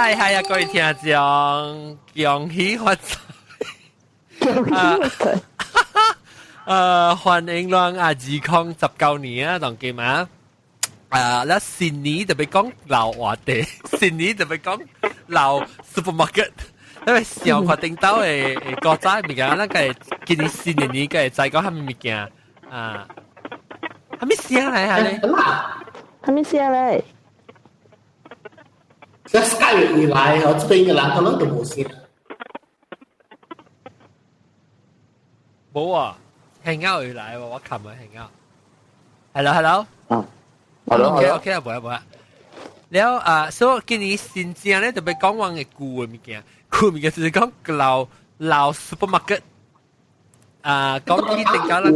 嗨嗨啊，各位聽眾，恭喜發財！恭喜發財！歡迎咱啊，2019年啊，當今啊，啊，咱新年特別講老話題，新年特別講老 supermarket，因為上確定到的古早物件，咱個今年新年年個會知講啥物物件啊？啥物聲來啊咧？啥物聲來？這 Skype 未來，我這邊嘅人可能都無聲。冇啊，Hangout 會來喎，我琴日 Hangout。Hello，hello。啊，hello。 OK OK 啊，無啊無啊。了啊，所以今年新正咧特別講阮的舊的物件，舊物件就是講老老 supermarket 啊，講起定價啦，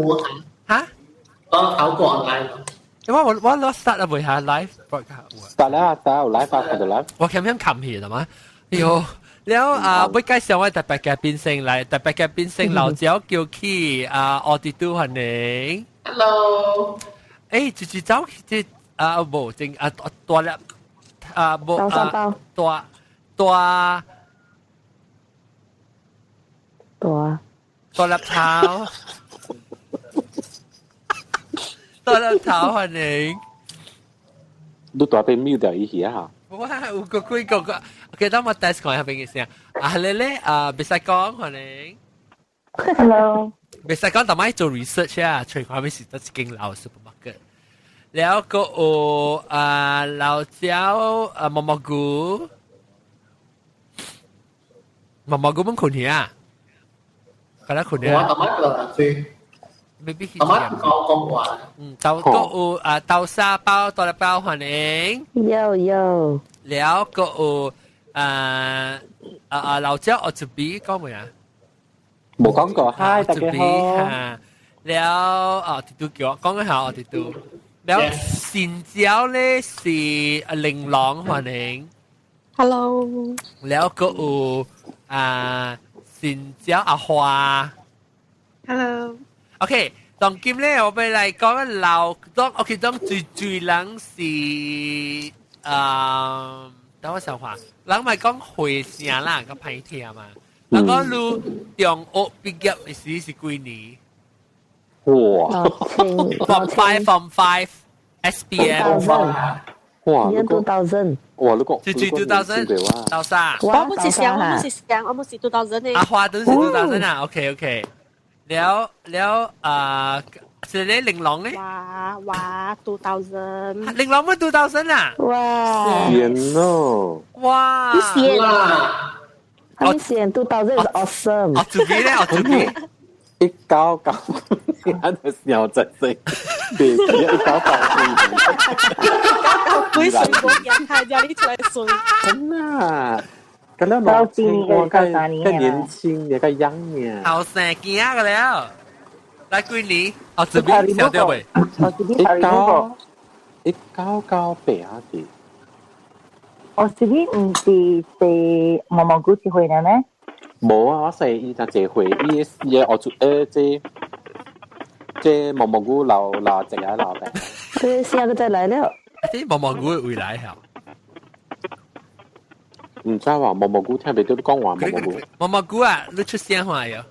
嚇？講透過 online。因為我攞 start 啊，未下 live broadcast。 start 啦，start 有 live 啊，看到 live。我琴日冚起啦嘛，哎喲，了啊，要介紹我特別嘅變聲來，特別嘅變聲老趙叫起啊，奧迪都歡迎。 Hello。誒，直接走這啊，無正啊，大粒啊，無啊，大大大大粒頭。大粒頭歡迎。你大被 mute 掉一下哈。我有個幾個個，OK，等我 test 看下邊嘅聲。啊，你咧啊，別使講歡迎。 Hello。別使講，但係做 research 啊，隨看咩是得一間老 supermarket。了個有啊老椒啊毛毛菇，毛毛菇們困去啊？佢咧困去啊？我頭晚個最。未必頭晚講講話。嗯，豆個有啊豆沙包、豆粒包歡迎。有有。了個有啊啊啊老椒我這邊講未啊？冇講過，嗨，大家好。了啊，弟弟叫我講一下我弟弟。了新椒咧是玲瑯歡迎。 Hello。了個有啊新椒阿花。 Hello。 OK，當今咧我欲來講老當 OK 當最最人是啊，等我想下，人咪講歲聲啦，個歹聽嘛。人講你中學畢業的時是幾年？哇！Form five, Form five, SPM。哇！2000。哇！你講最最 2000 到啥？我不是想，我不是想，我不是 2000 的。阿花都是 2000 啊？OK OK。了了啊，是你玲瑯咧？哇哇，2000。玲瑯乜 2000 啊？哇！天咯！哇！你啦！我線 2000 is awesome。我自己咧，我自己。199年的時候就係，1994。幾歲冇人係叫你出來算。真啊！咁樣老青，我較較年輕，也較秧呢。後生囝個了，來幾年？哦，這邊小掉未？1998啊是。我這邊唔是是毛毛菇一歲了咩？無啊，我細伊就一歲，伊伊我做這這毛毛菇老老一個老的。佢下個再來了。啲毛毛菇會來嚇？唔知話毛毛菇聽袂到你講話毛毛菇。毛毛菇啊，你出聲話喲？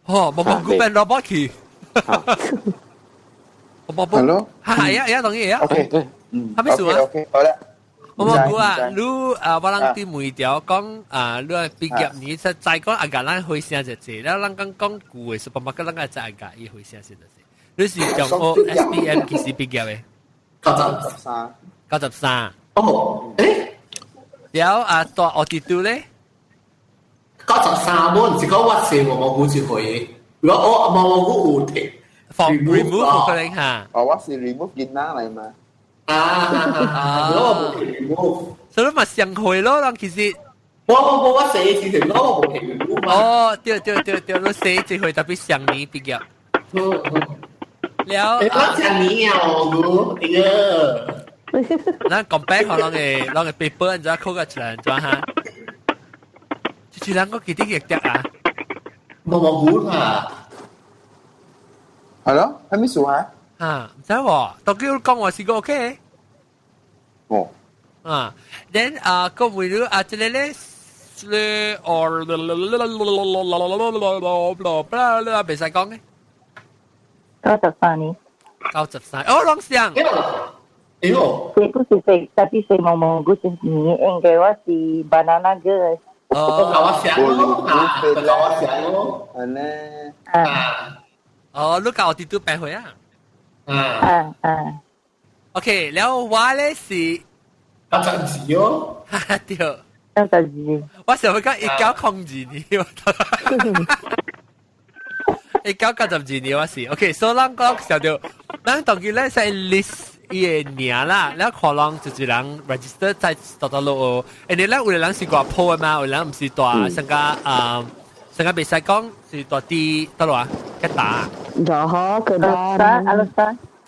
哦，毛毛菇變蘿蔔去。毛毛菇。 Hello。係啊，係啊，同意啊。 OK，嗯。係咩事啊？OK，好啦。毛毛菇啊，你啊，我人佇問條講啊，你畢業年實在講阿個咱歲聲就濟，了咱講講舊的 supermarket，咱個知阿個伊歲聲是就濟。你是中學 SPM 幾時畢業的？93。 93。哦，誒，了啊，大學佇拄咧？ 93，我唔是講我是毛毛菇一歲，如果我毛毛菇有提放 remove 可能嚇。哦，我是 remove 囡仔嚟嘛。啊，我冇 remove，所以咪上歲咯，人其實。我我我我寫之前我冇 remove 嘛。哦，對對對對，你寫一歲特別上年畢業。了，我上年啊，我哎呀。咱 compare 可能嘅，攏個 paper，你知考個出來，怎哈？就是人個記得記得啊。毛毛菇啊。係咯，係咩數啊？啊，唔知喎，到叫講話是個 OK。哦。啊，then 啊個為了啊，這個咧。咧，哦，袂使講嘅。 93年。 93，哦，攏像。哎呦，這不是說，特別是毛毛菇是年，應該我是 banana girl。哦，我想咯，啊，我想咯，係呢。啊。哦，你教我啲都白回啊。啊啊啊。 OK，然後我咧是92哦。對。 92。我想欲講1902年，1992年我是 OK，所以咱講想到，咱當佢咧使 list 伊个名啦，了可能就是人 register 在多多路，因為咧有個人是掛鋪的嘛，有人毋是蹛，上個啊，上個袂使講是蹛佇佗落啊，吉打。就好，佢打。阿羅斯。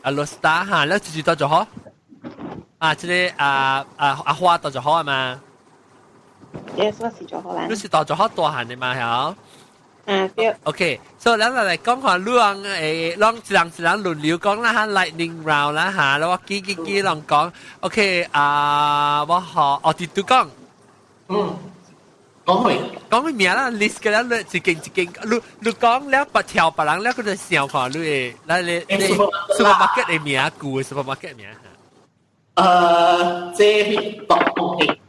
阿羅斯達哈，了就是蹛就好。啊，這個啊啊阿花蹛就好啊嘛。 Yes，我是做荷蘭。你是蹛就好大漢的嘛，係？啊，對。 OK，所以咱來講看，你人誒，攏一人一人輪流講啦哈，lightning round 啦哈，我記記記攏講。OK，啊，我學哦，啲都講。嗯，講咩？講咩名啦？list 嘅啦，你一間一間，你你講了別條別人了，佢就想看你的，咱你你 supermarket 的名，舊的 supermarket 名。這是當益。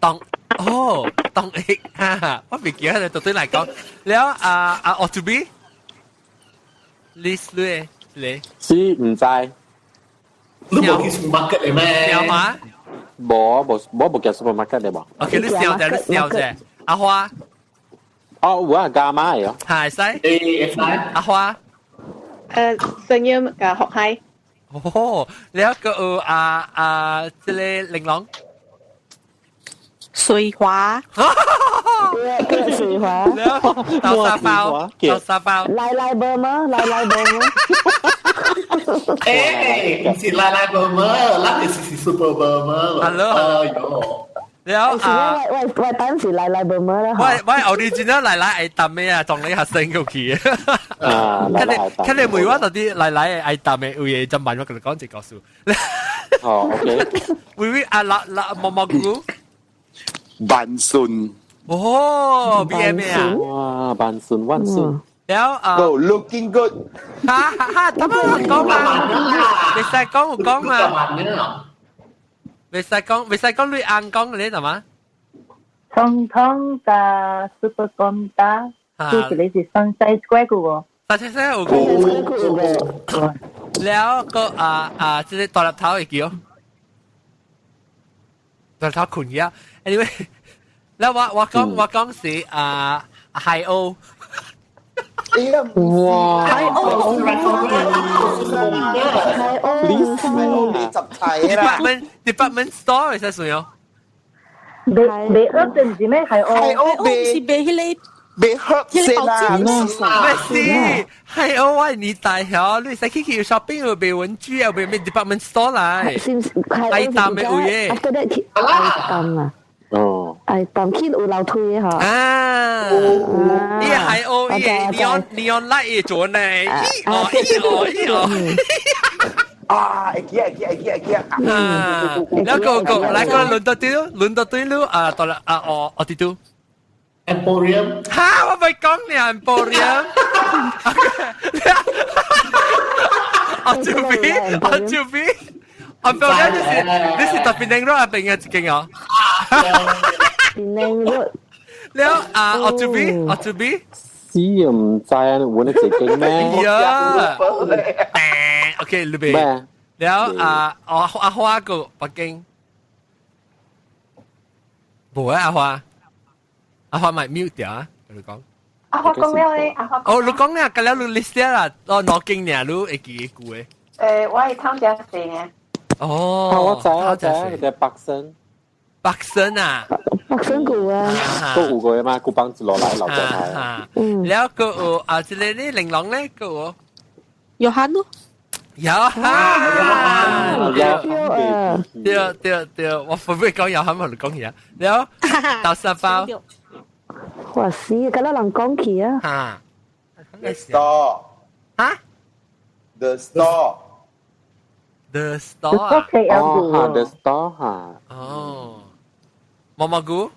當哦，當益哈，我未記得，對對來講，了啊啊，我做咩？list 你你是毋知。你無去 supermarket 嘅咩？有嗎？無無無無叫 supermarket 的無。 OK，你笑啫，你笑啫。阿花。哦，有啊，加碼的哦。係使。誒，會使。阿花。聲音佮學海。哦，了個啊啊，這個玲瓏。水華。對，水華。了，豆沙包，豆沙包。來來無嗎？來來無嗎？誒，毋是來來無嗎？咱是是 super 無嗎？ Hello。哎喲。了啊！我我我當時來來無嗎啦？我我 original 來來愛淡的啊，當你學生過去。啊，看你看你問我到底來來愛淡的有嘢怎辦？我跟你講一個故事。哦，OK。喂喂，啊啦啦毛毛菇。萬順。哦，B M 啊！哇，萬順萬順。了啊 Go looking good。哈哈哈！他們講嘛，袂使講有講嘛。袂使講，袂使講你硬講你係嘛？通通佮 Super Conta，這個是 Sunset Square 個喎。 Sunset Square 有個。了個啊啊，這個大粒頭會叫，大粒頭困去啊。Anyway，了我我講我講是啊海鷗。哇！海鷗，海鷗，海鷗你集齊啦。 Department store 會使算哦。未未厄定是咩海鷗？海鷗唔是賣彼個。賣黑色啦，咩事？係我話你大曉，你使去去 shopping 又賣文具又賣咩 department store 來。愛淡的有嘢。 After that 愛淡啊。哦。愛淡去有樓梯的嗬。啊。伊海鷗，伊 neon neon light 伊做呢？咦哦咦哦咦哦。啊！會記會記會記會記啊！啊，แล้ว個個來個輪到對，輪到對咯啊，到啦啊哦哦啲都。 Emporium 哈！我咪講你 Emporium。我做咩？我做咩？Emporium 你是你是特別靚咯，邊個一間哦？靚咯。了啊！我做咩？我做咩？死唔知啊！換一隻間咩？呀！OK，你邊？了啊！我阿花個北京，無啊阿花。阿花咪 mute 掉啊！你講。阿花講了咧，阿花。哦，你講咧，咁了你 list 啦，哦，攞經呢，你會記得句的。我係湯家四呢。哦，我知我知，佢哋北身。北身啊，北身古啊，都有個嘛，古幫子落來留在台。嗯。了個有啊，這個呢玲瓏咧個有。約翰咯。有哈，有，對對對，我分別講有翰，我就講嘢。了，豆沙包。哇死，咁多人講起啊！嚇，The Store 嚇，The Store The Store 啊，哦，The Store 嚇，哦，毛毛菇。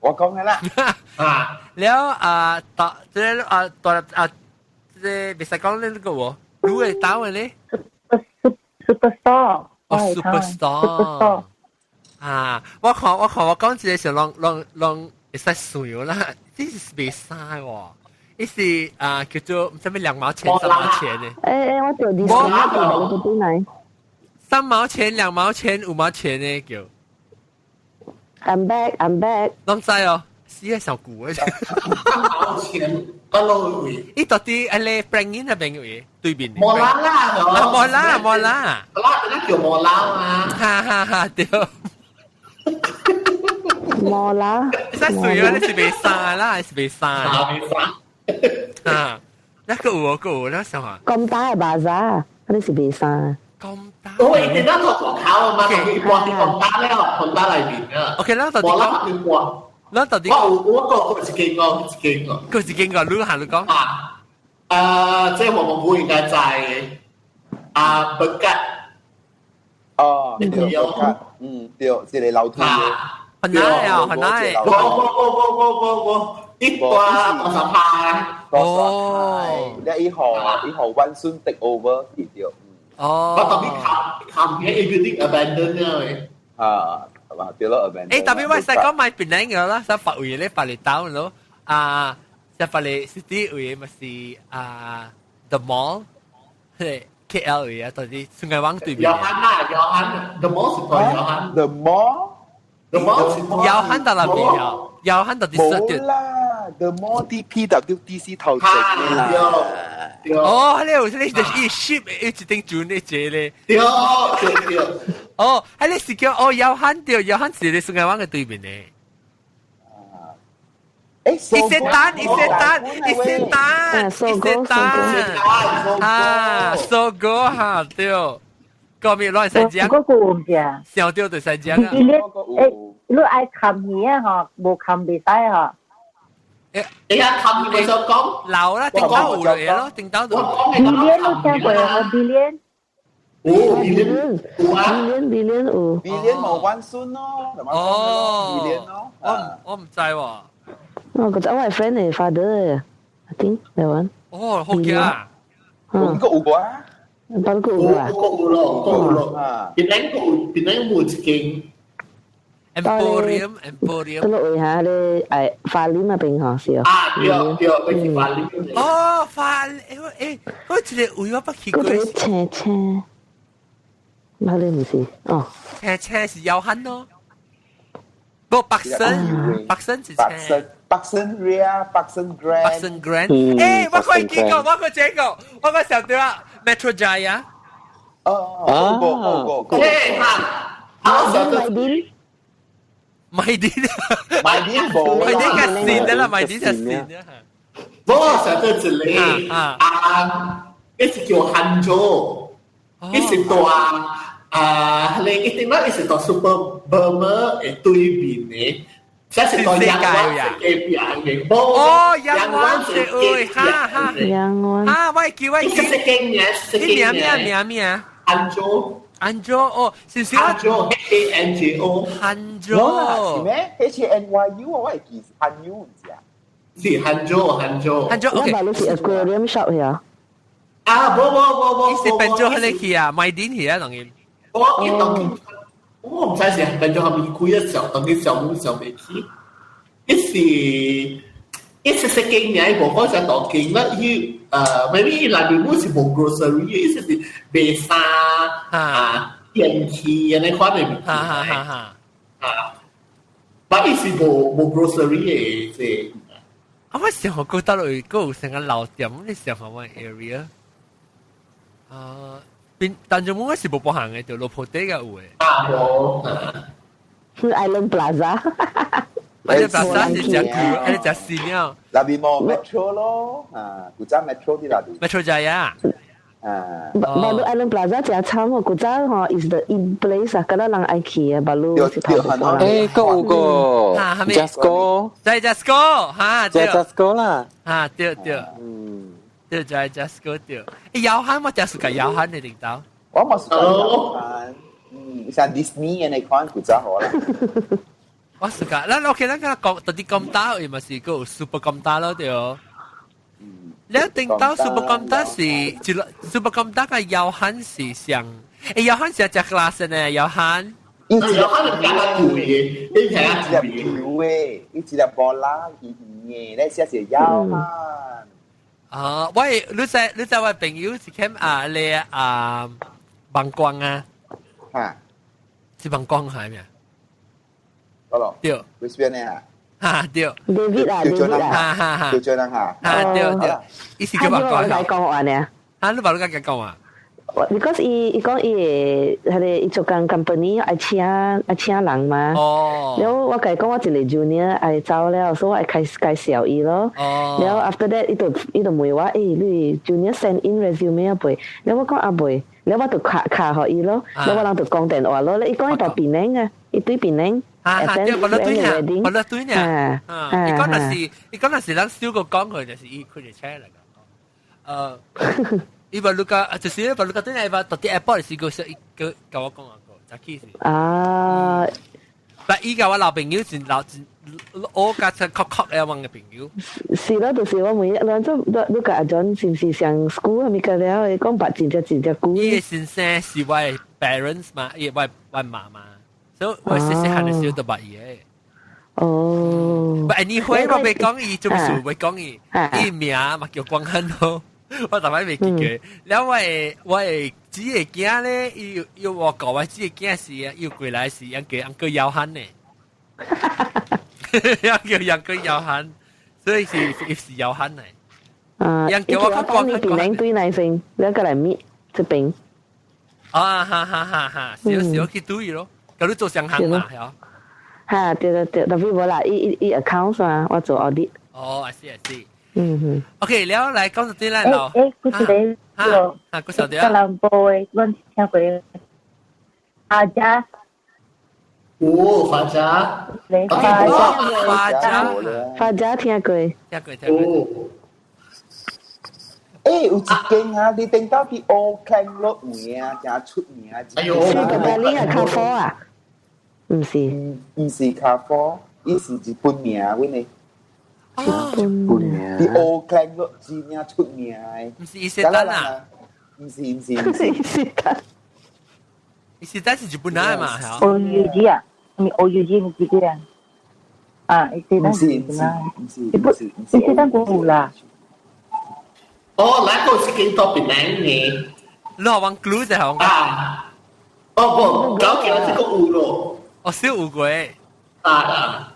我講嘅啦。啊，了啊，大這個啊大啊，這個袂使講呢個喎，你會打嘅咧？ Superstore。哦，Superstore。啊！我看我看我講一個時攏攏攏會使算啦，這是袂使喎，伊是啊叫做啥物2毛錢3毛錢的。欸欸，我做啲啥做你邊嚟？ 3毛錢、2毛錢、5毛錢的叫。 I'm back, I'm back。攏知哦，死係上舊的。 3毛錢，我老位。伊到底阿咧 Prangin 那邊位對面。摩拉啦，啊摩拉摩拉。摩拉，那叫摩拉嘛。哈哈哈，對。摩拉。使水啊！你是袂使啦，是袂使。袂使。啊，那個有個有，那想啊。咁大嘅巴扎，你是袂使。咁大。我一定要做口啊嘛，佢掛喺咁大了，咁大裏面啊。 OK，咱到底摩拉邊掛？咱到底我有我個一間個一間個。個一間個，你行你講。啊，即係我們會應該在啊北吉。哦，對，嗯，對，這個樓梯嘅。很難啊，很難。無無無無無無無，一掛50派。哦，你以後以後萬順 take over 對對。哦。我特別看看嘅 building abandon 了。啊，係嘛？對咯，abandon。誒，特別我使講買檳榔嘅啦，使發位咧發嚟兜咯，啊，使發嚟 city 位咪是啊 The Mall，嘿 KL 位啊，到底 Sungei Wang 對面。有漢啦，有漢，The Mall 是對有漢。 The Mall。 The Mall 是有漢到那邊啊，有漢到第四冇啦，The Mall 啲 PWTC 頭前啦。哦，你有你就是伊 ship 一定轉呢隻咧。對對對。哦，係你是叫哦，有漢對，有漢是你 Sungei Wang 嘅對面咧。誒，伊些單，伊些單，伊些單，伊些單，啊，Sogo 哈對，個面亂使講。嗰個唔知啊。小對就使講啊。你誒，你愛冚耳啊嗬，無冚袂使嗬。誒，你啊冚你想講？老啦，頂到有嘢咯，頂到。我講嘅。Billion 你聽過冇？Billion。有 Billion 有啊，Billion Billion 有。 Billion 冇關孫咯，哦，Billion 咯。我唔知喎。我覺得我係 friend 嚟 father，I think that one。哦，好嘅啊。嗯，個有過啊。包括有啊。有有咯，有咯。檳榔個檳榔冇一間。 Emporium Emporium。嗰個位下咧誒花蓮那邊嗬，是哦。啊，對對，嗰是花蓮。哦，花誒誒，嗰一個位我捌去過。嗰個車車，哪裡唔是？哦。車車是有漢咯。不白身，白身是車。白身 Ria，白身 Grand。白身 Grand。誒，我可以見過，我個這個，我個想對啦，Metro Jaya。哦，個個個。誒，哈，我想對。買啲，買啲冇，買啲嘅線的啦，買啲就線的。冇，想對一個啊，一是叫漢州，一是大啊，你一定啦，一是到 Super Burma 嘅對面嘅，這是到陽灣隔壁嘅，哦，陽灣是位，哈哈，陽灣，啊，我記我記，一間名，一名名名名，漢州。安卓哦，是唔是漢州 H A N J O 漢州，是咩？H A N Y U 我會記漢 U 唔知啊。是漢州，漢州，漢州 OK。我是 aquarium shop 呀。啊，無無無無，伊是變做彼個去啊，賣電去啊，當然。我一當我唔知是變做係咪開一時，當佢上網上未去。一是一是食經嘅，無講是大間啦，伊maybe 伊內面本是無 grocery，意思是賣衫啊、電器安尼款的物件。哈哈哈哈。啊，但伊是無無 grocery 的這。啊，我想覺得落去，閣有成個老店，你想下我 area？啊，邊但就冇乜是無步行的，就老婆地個有的。啊，無。 Island Plaza。 Island Plaza 是食舊，還是食新了？那邊冇 metro 咯，啊，古早 metro 佇那邊。 Metro Jaya。啊。 Baru Island Plaza 真慘哦，古早吼 is the in place 啊，敢若人愛去的，baru 是頭一誒，閣有個 Jusco，在 Jusco，哈，在 Jusco 啦，哈，對對，嗯，對，在 Jusco 對。誒，姚漢我就是個姚漢的領導。我嘛是姚漢，嗯，像 Disney 的那款古早好啦。我是㗎，咱 OK，咱講到底咁大，伊嘛是個 Super 咁大咯對。你頂到 Super 咁大是，一個 Super 咁大嘅耀漢是上，耀漢是一隻 class 呢，耀漢。伊有可能比較貴嘅，你睇下一粒球嘅，伊一粒波拉圓嘅，你寫是耀漢。啊，喂，你知我朋友是欠啊，你啊，望光啊，嚇，是望光係咩？嗰度。對。 Which 邊呢？哈對。 David 啊，David 啊，哈哈哈。叫張人嚇。啊對對，伊是叫望光。我講話呢。啊，你把你講講話。 Because 伊講伊會，彼個伊做工 company 愛請人嘛。哦。了我共伊講我一個 junior 愛走了，所以我愛開介紹伊咯。哦。了 after that 伊就問我，你 junior send in resume 啊未？了我講啊未，了我就卡卡予伊咯。了我人就講電話咯。伊講伊佇檳城啊，伊對檳城。啊，對，我咧對呢，我咧對呢。啊，伊講那是咱小個講佢，就是伊開隻車嚟講。伊話你個就是話你個對呢，話到啲 airport 是個個甲我講啊個，早起是。啊。但伊甲我老朋友是老我甲出確確的阮的朋友。是咯，就是我問伊，你做你甲阿 John 是毋是上 school 係咪個了？伊講捌真正真正久。伊的先生是我的 parents 嘛，伊我媽媽，所以我細細漢的時候就捌伊的。哦。 But anyway，我袂講伊做事，袂講伊，伊名嘛叫光亨咯。我逐擺袂記得。了我的姊個囝咧，伊我教我姊個囝是，伊過來是養叫養叫姚漢呢。養叫養叫姚漢，所以是姚漢呢。啊，養叫我較光你檳城對來先，兩個來搣這邊。啊哈哈哈哈，少少去對咯，咁你做商行嘛，係啊？哈，對對對，特別無啦，伊 account 嘛，我做 audit。哦，I see I see。嗯哼。 OK，了來講到啲啦，老。嗰一個啊，嗰小弟吉隆坡的，阮聽過阿家。哦，發家。發家，發家，發家聽過。聽過聽過。有一間啊，你頂到去 Old Klang Road 有影，誠出名。哎呦，是個咖喱啊，卡夫啊？毋是，毋是卡夫，伊是日本名，阮的。哦，日本名。佇 Old Klang Road 真正出名的。毋是伊勢丹啊？毋是毋是毋是。伊勢丹。伊勢丹是日本人嘛？係 O U G 啊，咪 O U G 你記得啊？啊，伊勢丹是日本人。毋是日本，伊勢丹冇啦。哦，那個是經到檳城嘅。你學玩 glue 就係啊？哦不，搞起來這個有咯。哦，小有過。啊啊！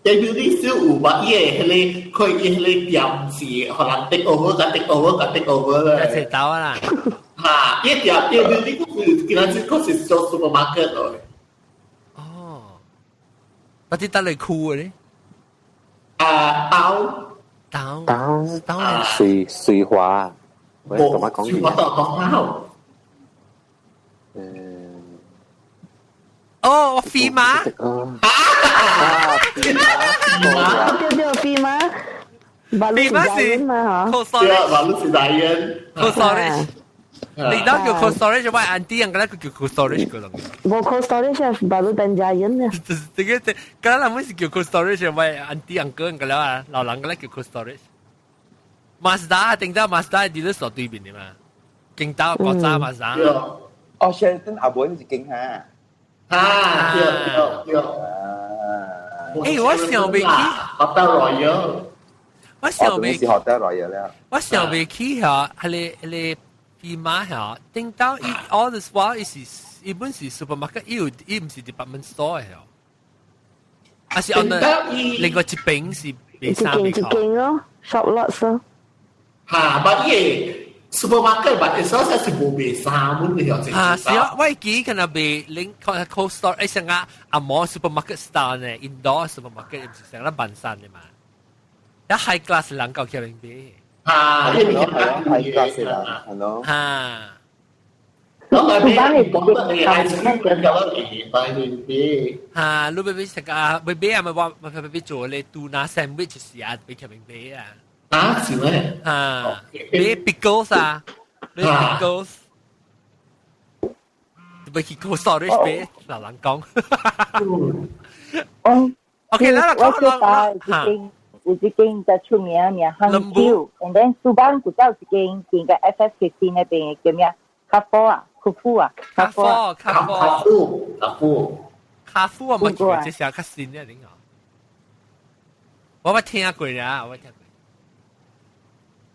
這表啲小有吧？伊個彼個佢伊彼個店是，予人 take over，共 take over，共 take over 咧。一刀啊啦！哈！伊店伊表啲嗰是，今仔日嗰是做 supermarket 咯。哦，嗰啲得嚟酷嘅咧？啊，包。刀刀刀，水水華，喂，同我講水華講好。哦，飛馬。啊，飛馬，對對，飛馬。飛馬是嘛？ Cold storage，馬路是大人。 Cold storage。你當叫 cold storage，我 auntie 人個咧叫 cold storage 個咯。無 cold storage 啊，馬路單家人啊。這個這，嗰人們是叫 cold storage，我 auntie 人個個啊，老人個咧叫 cold storage。Mazda 頂到 Mazda 佇咧所對面的嘛，勁到國際 Mazda。哦，Sheraton 阿妹是勁哈。啊，對對對。我想袂起。 Hotel Royal。我想袂是 Hotel Royal 了。我想袂起嚇，彼個飛馬嚇，頂到伊 all this while 伊是伊本是 supermarket，伊有伊毋是 department store 嘅。啊是 on 另外一邊是賣衫一間一間咯，shop lots 咯。嚇，但伊個 supermarket 但係所以是無賣衫滿嘅條。啊，是啊，我記可能賣拎 cold store，成個阿摩 supermarket style 呢，indoor supermarket 唔是成個辦衫嘅嘛。一 high class 人夠起名買。啊，係咯係咯，high class 人係咯。嚇。我咪買，我咪買，我咪買買。嚇，你欲食啊？欲買啊？咪話咪欲做咧 tuna sandwich 是啊，欲起名買啊。啊，是咩？啊，買 pickles 啊，買 pickles。欲去 cold storage 買，老人講。哦， OK，啦啦，我記得一間有一間就出名名漢酒，and then 蘇邦古早一間間個 FF15 那邊叫咩？卡夫啊，庫夫啊，卡夫卡夫卡夫卡夫卡夫我冇見過，這是較新的，你講。我捌聽過啦，我捌聽過。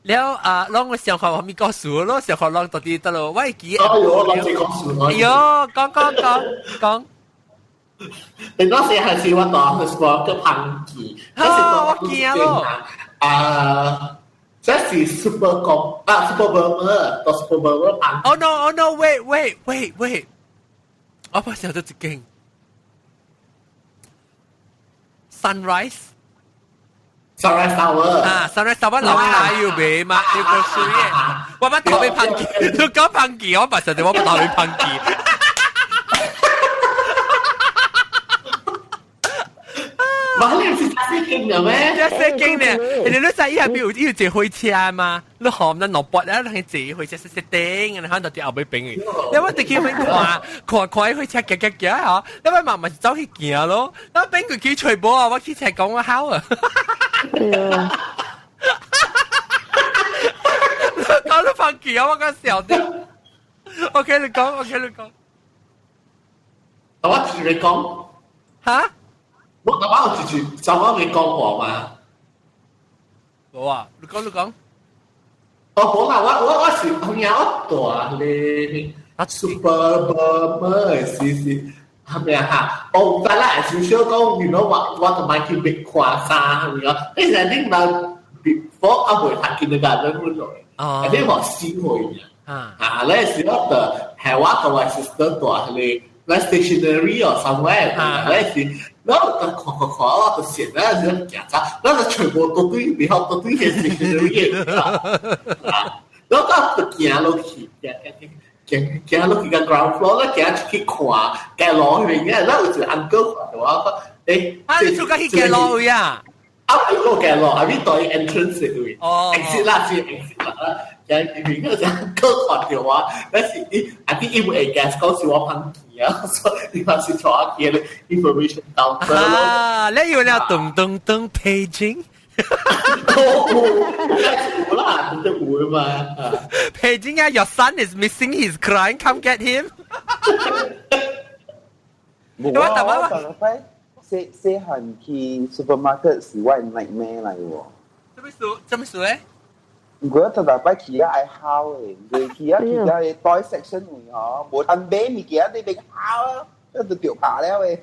了啊，攏我上課我咪告訴咯，上課攏到底得咯，我會記。哎呦，我諗住講數。哎呦，講講講講。你嗰時係是我當是個個胖子，啊，我記咯。啊，這是 super 高啊，super burger，到 super burger 胖。 Oh no, oh no, wait, wait, wait, wait！我怕想到一間 Sunrise。 Sunrise Tower 啊，Sunrise Tower 樓下有賣嘛？有個水嘅，我捌頭尾碰見，你講碰見，我捌實在我捌頭尾碰見。哇！你是真勁嘅咩？真勁咧！你你知伊係邊有伊有坐火車嘛？你學咱落筆啊，你坐火車識識頂，然後到啲後尾邊去。你我直去去看看看火車行行行嗬，你我慢慢走去行咯。我邊個去吹波啊？我去才講我好啊。對啊。講到放棄啊！我講笑啲。OK，你講，OK，你講。我自己講。嚇？我我自己就我你講過嘛？冇啊！你講你講。我冇啦，我是朋友大咧，super burger 是是係咪啊？我唔得啦，少少講，原來我同埋去別看衫係咪啊？你成日問 before 啊，未讀 kindergarten 嗰種，啊，你話4歲啊？啊，咧是我的係我同我 sister 大咧，咧 stationery or somewhere，咧是。然後就看看看，我就寫咧就行走，然後就全部都對，然後都對係 stationery 啊，然後就行落去，行行行行落去個 ground floor 咧，行出去看，街路嗰邊嘅，然後有一個 uncle 看到我講，誒，啊，你出去街路位啊？啊，個街路，係咪對 entrance 位？哦，exit 啦，是 exit 啦。行入邊嗰陣 uncle 看到我，但是伊啊啲伊會 guess 講是我碰見啊，所以你話是坐去咧 information counter 咯。啊，你以為你噔噔噔 paging？冇啦，都會嘛。 Paging 啊，your son is missing, he's crying, come get him。冇啊，我上個禮細細漢去 supermarket 是我 nightmare 嚟喎。做咩事？做咩事咧？唔過頭大擺去啊愛哭的，佢去啊去到個袋 section 位吼，無通買物件，你別哭啊，就掉爬了的。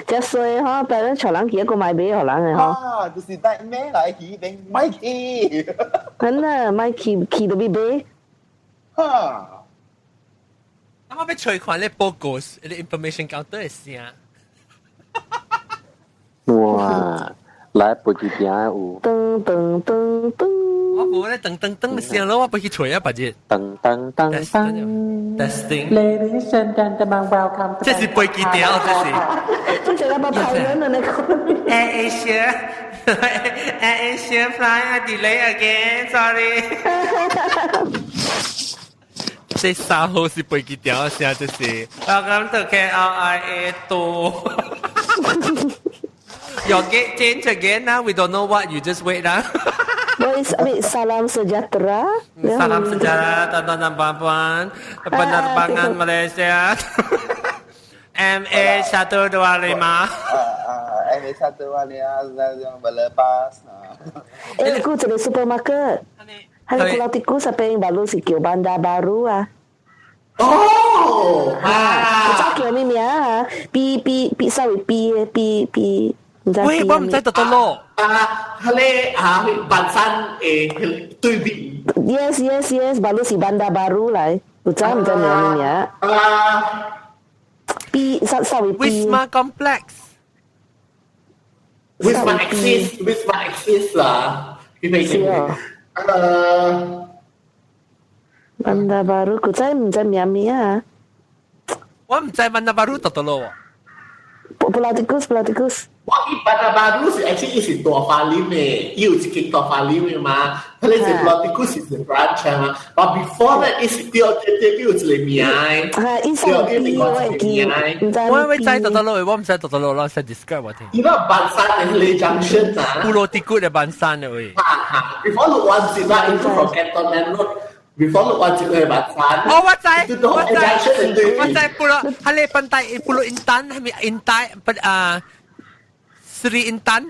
這衰吼，別人帶人去一個買買予人的吼。啊，就是帶買來去邊買去。真的買去去都欲買。哈！啱啱欲揣看咧報告，咧 information counter 的聲。哇！來飛機頂有。噔噔噔噔。我無咧噔噔噔的聲咯，我欲去揣啊，別日。噔噔噔噔。 Testing。 Ladies and gentlemen, welcome。這是飛機頂，這是。這是那個跑人的那個。 Air Asia, Air Asia fly delay again, sorry。這3號是飛機頂的聲，這是。Welcome to KLIA 2。 Your gate change again now. We don't know what. You just wait lah. What is, I mean, salam sejahtera. Salam sejahtera, tuan-tuan dan puan-puan. Penerbangan Malaysia. MA 125. MA 125 yang berlepas. Eh, aku jadi supermarket. Hari Pulau Tikus apa yang baru si叫Bandar Baru 啊。哦，啊，我知叫咩名啊？B B B 稍微 B B B。喂，我毋知佗佗囉。啊，彼个啊，板山的對面。 Yes, baru 是 Bandar Baru 來，有知毋知名咩名？啊，B 稍稍微 B。 Wisma Complex。 Wisma Axis，Wisma Axis 啦，佢哋是哦。Bandar Baru，古知毋知名咩啊？我毋知 Bandar Baru 佗佗囉。 Pulau Tikus, Pulau Tikus。我伊 Bandar Baru 是 actually 伊是大花林的，伊有一間大花林的嘛。佢哋是 Pulau Tikus 是 branch 嘛。但 before that 伊是對對對，有一個名的。係，伊上邊我記，唔知。我會知到到路，我唔知到到路，我先 describe 我聽。伊那板山的迄個 junction 啊。 Pulau Tikus 的板山的位。哈哈，before 六灣節啦，伊 from Cantonment Road。before 六灣節去板山。哦，我知，我知，我知，Pulau，係你 pantai Pulau Intan，係咪 Intan？啊，Sri Intan。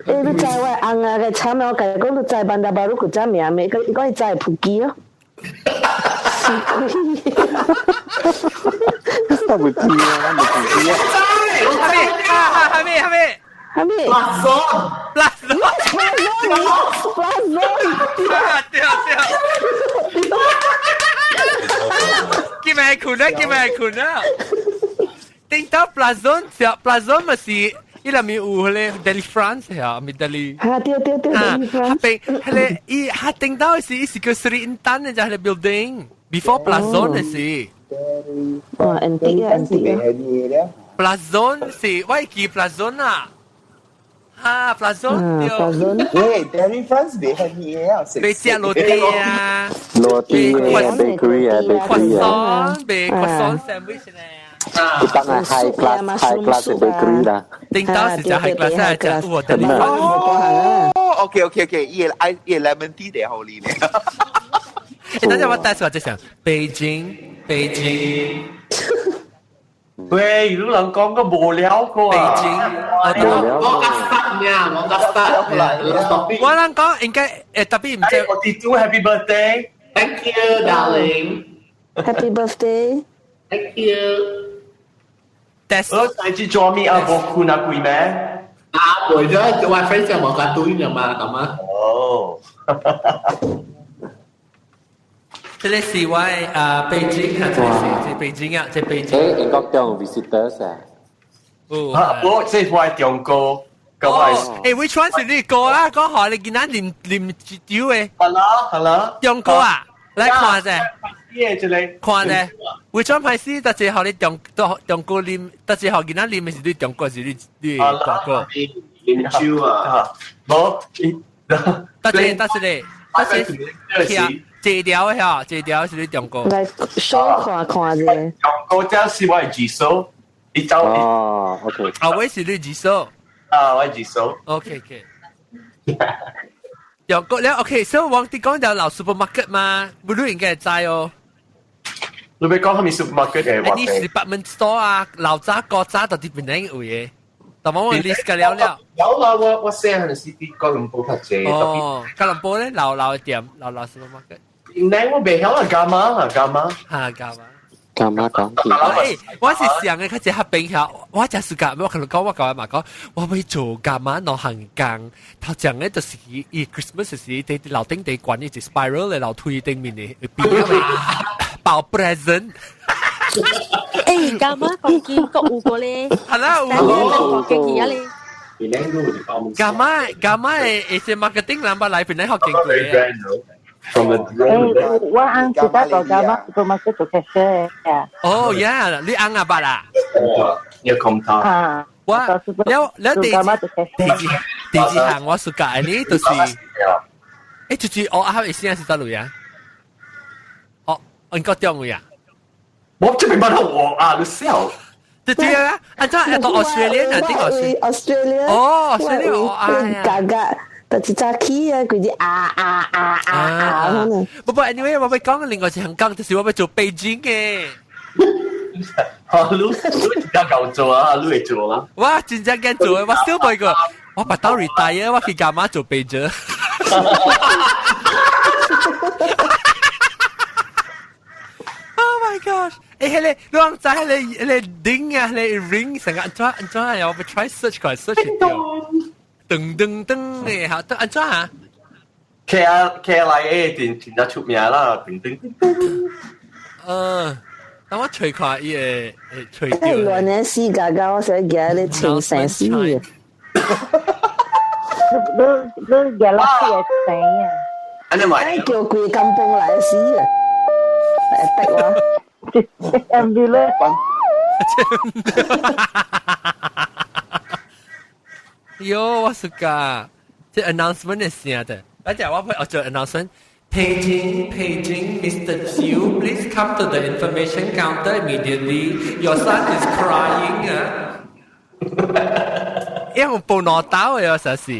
欸，你知我翁啊個慘啊！我共伊講，你知 Bandar Baru 古早名咩？伊講伊知普吉咯。死鬼！我唔知啊，我唔知啊。係咪？係咪？係咪？係咪？Plazon。 Plazon。 Plazon。對對。叫咩困啊？叫咩困啊？頂到 Plazon，只 Plazon 咪是。伊內面有彼个 Delifrance 啊，咪 Deli。嚇對對對，Delifrance。彼彼个伊哈頂到是伊是叫 Sri Intan 的，就彼个 building before Plazon 的是。哦，antique 啊，antique 啊。 Plazon 是我會記 Plazon 啊。哈，Plazon 對。 Plazon。喂，Delifrance 袂遐爾啊，袂食羅蒂啊。羅蒂啊，bakery 啊，bakery 啊。croissant，賣 croissant sandwich 呢。一般係 high class high class bakery 啦。頂到是食 high class 啊，食有 Delifrance。哦，OK OK OK，伊個愛伊個 lemon tea 得好哩呢。欸，等陣我帶出來就想北京，北京。喂，如人講個無聊過啊！北京，我較 start 呢，我較 start 我人講應該誒，特別唔知。我哋做 Happy birthday。 Thank you, darling. Happy birthday. Thank you. 我上次做咩啊？無困啊，貴咩？啊，為咗我 friend 就冇咁對嘛，咁啊。哦。這個是我啊，北京啊，這個是這北京啊，這北京。這英國中 visitors 啊。哦。啊，我這我係中國。哦，欸，which one 是你哥啊？講好你今仔啉啉一酒的。係啦，係啦。中國啊，來看者。耶，這個。看者，which one 牌子？特別好你中中中國啉，特別好今仔啉的是你中國，是你你大哥。啉酒啊。無。特別特別咧，特別。這條的嚇，這條是你中國。來小看看者。中國這是我的二嫂，伊走。哦，OK。啊，我是你二嫂。啊，我二嫂。 OK OK。中國了 OK，所以我哋講就老 supermarket 嘛，不如應該知哦。你欲講啥物 supermarket 嘅？你 department store 啊，老早古早到底邊個有嘅？但我 list 個了了。有啦，我細漢時佇哥倫布較濟。哦，哥倫布咧，老老的店，老老 supermarket。那我袂曉啦，Gamma 啊，Gamma。哈，Gamma。 Gamma 講欸，我是想嘅，較濟較平下，我真是講，我可能講我舊日嘛講，我欲做 Gamma 兩項工，頭前咧就是伊 Christmas 時佇樓頂佇懸一隻 spiral 的樓梯頂面的邊啊，包 present。欸，Gamma 講見國有個咧，係啦，有個見去啊咧。 Gamma Gamma 的一些 marketing 人捌來檳榔學經過啊。 From the 欸，我翁是在做 Gamma supermarket 做 cashier 嘅。哦，yeah，你翁阿捌啊？你講他。啊。我了了第二第二第二項我 suka 的呢，就是，欸，就是我阿會先是佗位啊？哦，應該中位啊？我這邊捌我啊，你笑。對對啊，啊，怎會到 Australia 啊？啲 Australia。哦，Australia 哦，啊，嘎嘎。就是早起啊，規日啊啊啊啊啊！不過 anyway，我欲講另外一項講，就是我欲做北京的。哈，你你真正𠢕做啊，你會做啊？我真正敢做，我小妹個，我把到 retire，我去 Gamma 做 pager。Oh my gosh！欸，彼個你講知彼個彼個鈴啊，彼個 ring 成個按怎按怎啊？我欲 try search 看 search 到。噔噔噔的，好，得按怎啊？K L I A 真真正出名啦，噔噔噔噔。嗯，等我揣看伊會會揣到。亂的死嘎嘎，我想舉咧清生死。你你舉落去會生啊？安尼咪叫規甘榜來死啊！會得我。 Ambulance。喲，我暑假，這 announcement 的聲的，而且我會我做 announcement。Paging, paging, Mr. Chiu, please come to the information counter immediately. Your son is crying 啊！因為報攞刀嘅，實是，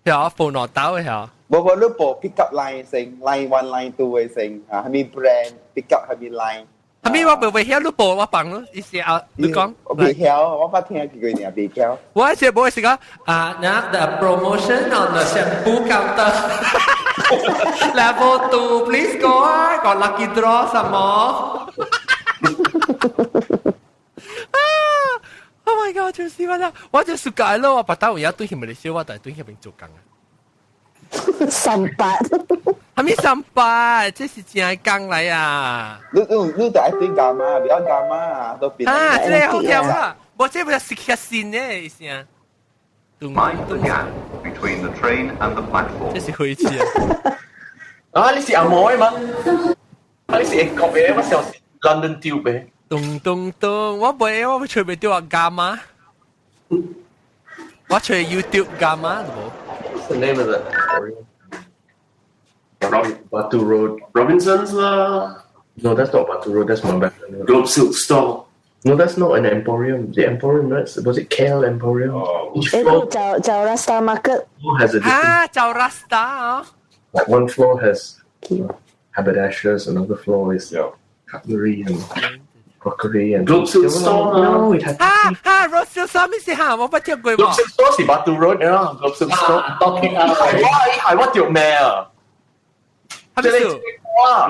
係啊，報攞刀嘅係。無無，你報 pick up line 先，line one、line two 嘅先，啊，係咪 brand pick up 係咪 line？係咪我未曉你報我放咯？意思啊，你講。我未曉，我捌聽幾個年未曉。我是冇是講啊，那 the promotion on the shampoo counter level 2, please go 啊，got lucky draw 什麼？啊！Oh my god！就是我啦，我就暑假咯，我白頭有對佢咪嚟燒，我但係對佢邊做工啊。三八，係咪三八？這是正工來啊！你就愛對幹嘛？不要幹嘛？都變。啊，這個好聽啊！我這不是較新的意思啊。 Mind the gap between the train and the platform。這是火車啊！啊，你是阿妹嗎？啊，你是英國嘅，我想是 London Tube 嘅。咚咚咚！我袂，我吹袂到啊幹嘛？我吹 YouTube 幹嘛都無。 What's the name of the Batu Road? Robinsons lah. No, that's not Batu Road. That's Mountbatten. Globe Silk Store. No, that's not an emporium. The emporium, that's, was it KL Emporium? Oh. Each 誒， floor 就就 Rasta Market has a different. 啊，就 Rasta 啊。 Like one floor has haberdashers, another floor is cutlery and crockery and. Globe Silk Store No, it had. 啊啊，Globe Silk Store 咩事嚇？我不聽過喎。 Globe Silk Store 是 Batu Road 啊，Globe Silk Store。係我係我條命啊！係咪事？哇！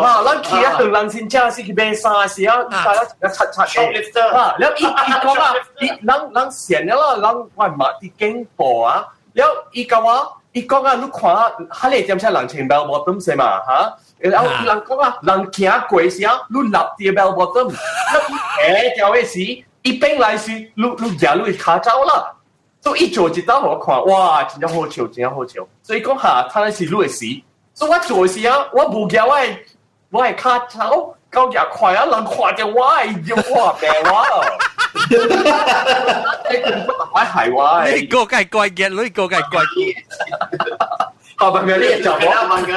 啊，咱去啊，當人先正是去買衫時啊，大家一七七 Shoplifter 啊，了伊伊講啊，伊人人善了啦，人我嘛佇經過啊，了伊講我，伊講啊，你看啊，哈你點聲人穿 bell bottom 是嘛嚇？然後人講啊，人行過時啊，你立啲 bell bottom，了伊下條的時，伊變來時，你你舉你跤走啦。所以伊做一道予我看，哇，真正好笑，真正好笑。所以講嚇，他那是你的事。所以我做時啊，我無舉我的跤走，到舉快啊，人看著我的，就哇病我。我係我。你個梗係怪嘅，你個梗係怪嘅。好，問個你就冇，問個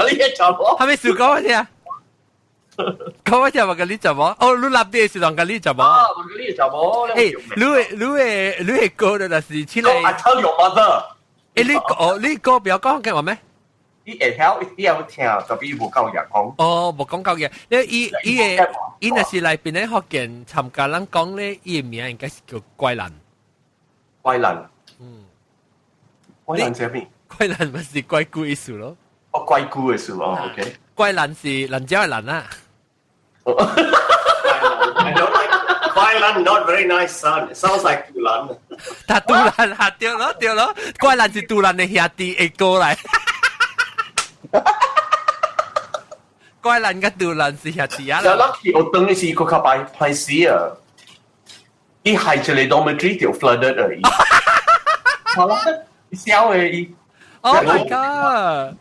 你就冇。係咪笑講乜嘢啊？講乜嘢？問個你就冇。哦，你立啲是問個你就冇。啊，問個你就冇。誒，你的歌就是起來。 I tell your mother。誒，你哦，你歌不要講嘅話咩？伊會曉，伊會聽，特別伊無夠嘢講。哦，無講夠嘢。你伊伊個伊若是來邊咧福建參加人講咧，伊個名應該是叫怪蘭。怪蘭。嗯。怪蘭是咩？怪蘭咪是怪姑意思咯。哦，怪姑的意思哦，OK。怪蘭是蘭椒的蘭啊。 I don't like 怪蘭，not very nice sound. It sounds like 杜蘭。他杜蘭哈對咯對咯，怪蘭是杜蘭的兄弟會過來。怪蘭佮杜蘭是兄弟啊！有 lucky 我等的是閣較歹歹死啊！伊係一個 dormitory 就 flooded 而已。好啦，笑的伊。 Oh my god！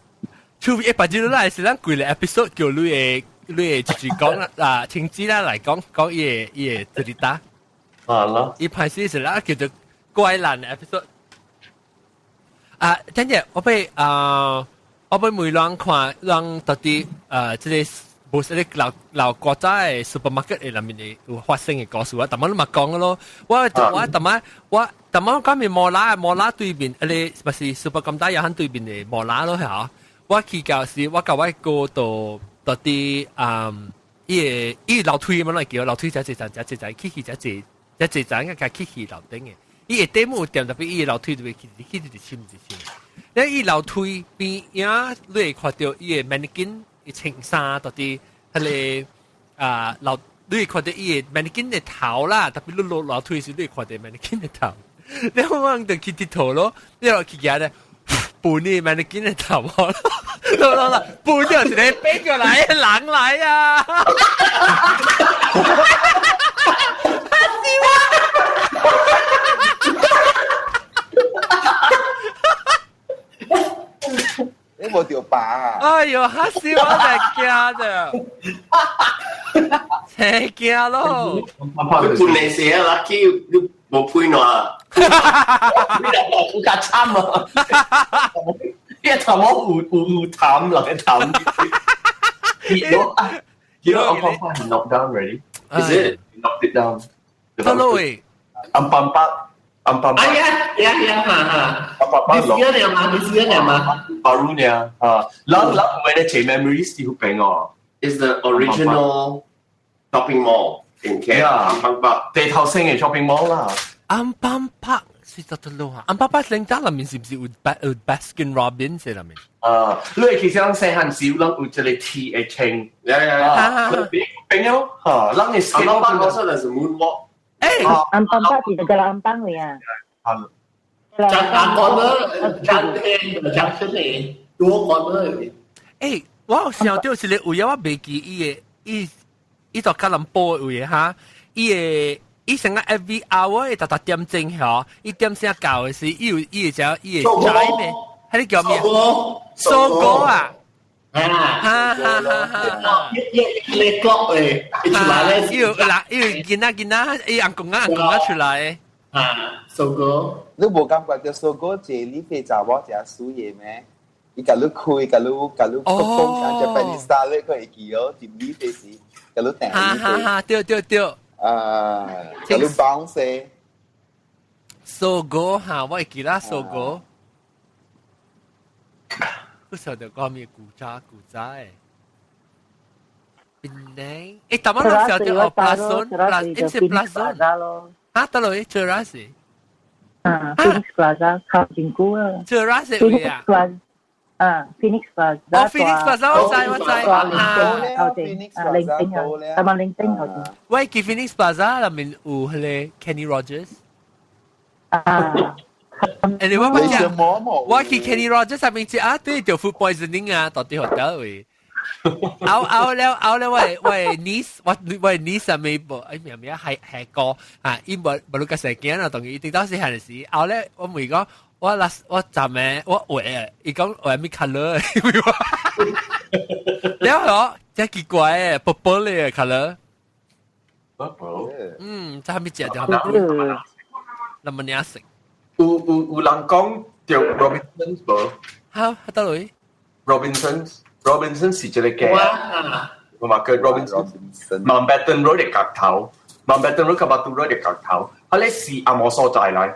出一百幾來是咱規個 episode 叫你的一句講啦，啊，親子啦來講講伊的這裡打。啊啦！伊歹死是啦叫做怪蘭 episode。啊，等陣我欲啊。我欲問人看，人到底這個無是個老老國家的 supermarket 的內面的有發生的故事啊，逐擺你嘛講咯。我逐擺我逐擺講面摩拉摩拉對面，彼個不是 super 咁大也喺對面的摩拉咯嚇。我去到時，我共我哥到到底伊個伊樓梯嘛，來叫樓梯才一層，才一層，起去才一才一層，應該起去樓頂的。伊下底有店，特別伊樓梯就會起起一深一深。你伊樓梯邊仔，你會看到伊個 mannequin 伊穿衫到底彼個啊樓，你會看到伊個 mannequin 的頭啦，特別你落樓梯時，你會看到 mannequin 的頭。你我就去佚佗咯，你落去行咧，半你 mannequin 的頭咯，落落落，半掉一個飛過來的人來啊！嚇死我！你無著拔啊！哎喲，嚇死我！真驚的，真驚咯！你半你寫啊，lucky 你無配爛。你有較慘啊！一頭毛有痰落去痰。You know, Ampang Park knocked down already. Is it? Knocked it down. 得咯喂。 Ampang Park. Ampang Park. 哎呀呀呀哈哈。 Ampang Park. 你試了嘛？你試了嘛？ Baru 呢？啊，咱咱有的這 memories 是好平哦。 Is the original shopping mall in KL. Ampang Park. 地頭性嘅 shopping mall 啦。 Ampang Park 是得得咯嚇。Ampang Park 領得裏面是唔是有 Baskin Robbins 喺裏面？啊，你其實咱細漢時，咱有一個鐵的稱。 Yeah. 平咯，嚇，咱嘅 Ampang Park also there's a moonwalk. 誒，Ampang Park 是個 Ampang 嚟啊。張 corner 張天張出嚟，多 corner。誒，我想到是個位我袂記伊個，伊伊就吉隆坡的位哈，伊個。伊成個 every hour 會逐逐點鐘吼，伊點聲到的時，伊有伊會只伊會摘呢，彼個叫咩？Sogo 啊！啊！哈哈哈哈！一一一 clock 誒，一出來咧，伊有人伊有囡仔囡仔，伊翁公仔翁公仔出來。啊，Sogo，你無感覺著 Sogo 這裡飛查某誠水的咩？伊共你開，共你共你講講 Japanese style 你會記哦，入裡飛時，共你訂。哈哈哈！對對對。啊，共你 bounce。 Sogo 哈，我會記得 Sogo。不曉得講咩古早古早的。檳城，誒，台灣人曉得哦，Plaza，是 Plaza 咯。啊，得咯，Cheras。啊，Phoenix Plaza 靠近古啊。 Cheras 位啊。啊，Phoenix Plaza。哦，Phoenix Plaza 我知我知。啊，靠近啊，玲丁啊，台灣玲丁靠近。喂，記 Phoenix Plaza 內面有彼個 Kenny Rogers。啊。誒，你我講，我去 Kenny Rogers 上面食啊，對，就 food poisoning 啊，到啲 hotel 位。拗拗了拗了，我 niece 我我 niece 上面無，哎咩咩係係個啊，伊無無你個細囝啊，當伊直到細漢時，後咧我問講，我 last 我昨暝我畫，伊講畫咩 colour？了後真奇怪誒，purple 嘅 colour。 Purple。嗯，這係咪食就係那麼領食？有有有人講著 Robinsons 無？嚇，得落？ Robinsons。Robinson 是一個嘅，我嘛叫 Robinson。Mountbatten Road 的角頭，Mountbatten Road 佮 Batu Road 的角頭，彼个是紅毛所在來，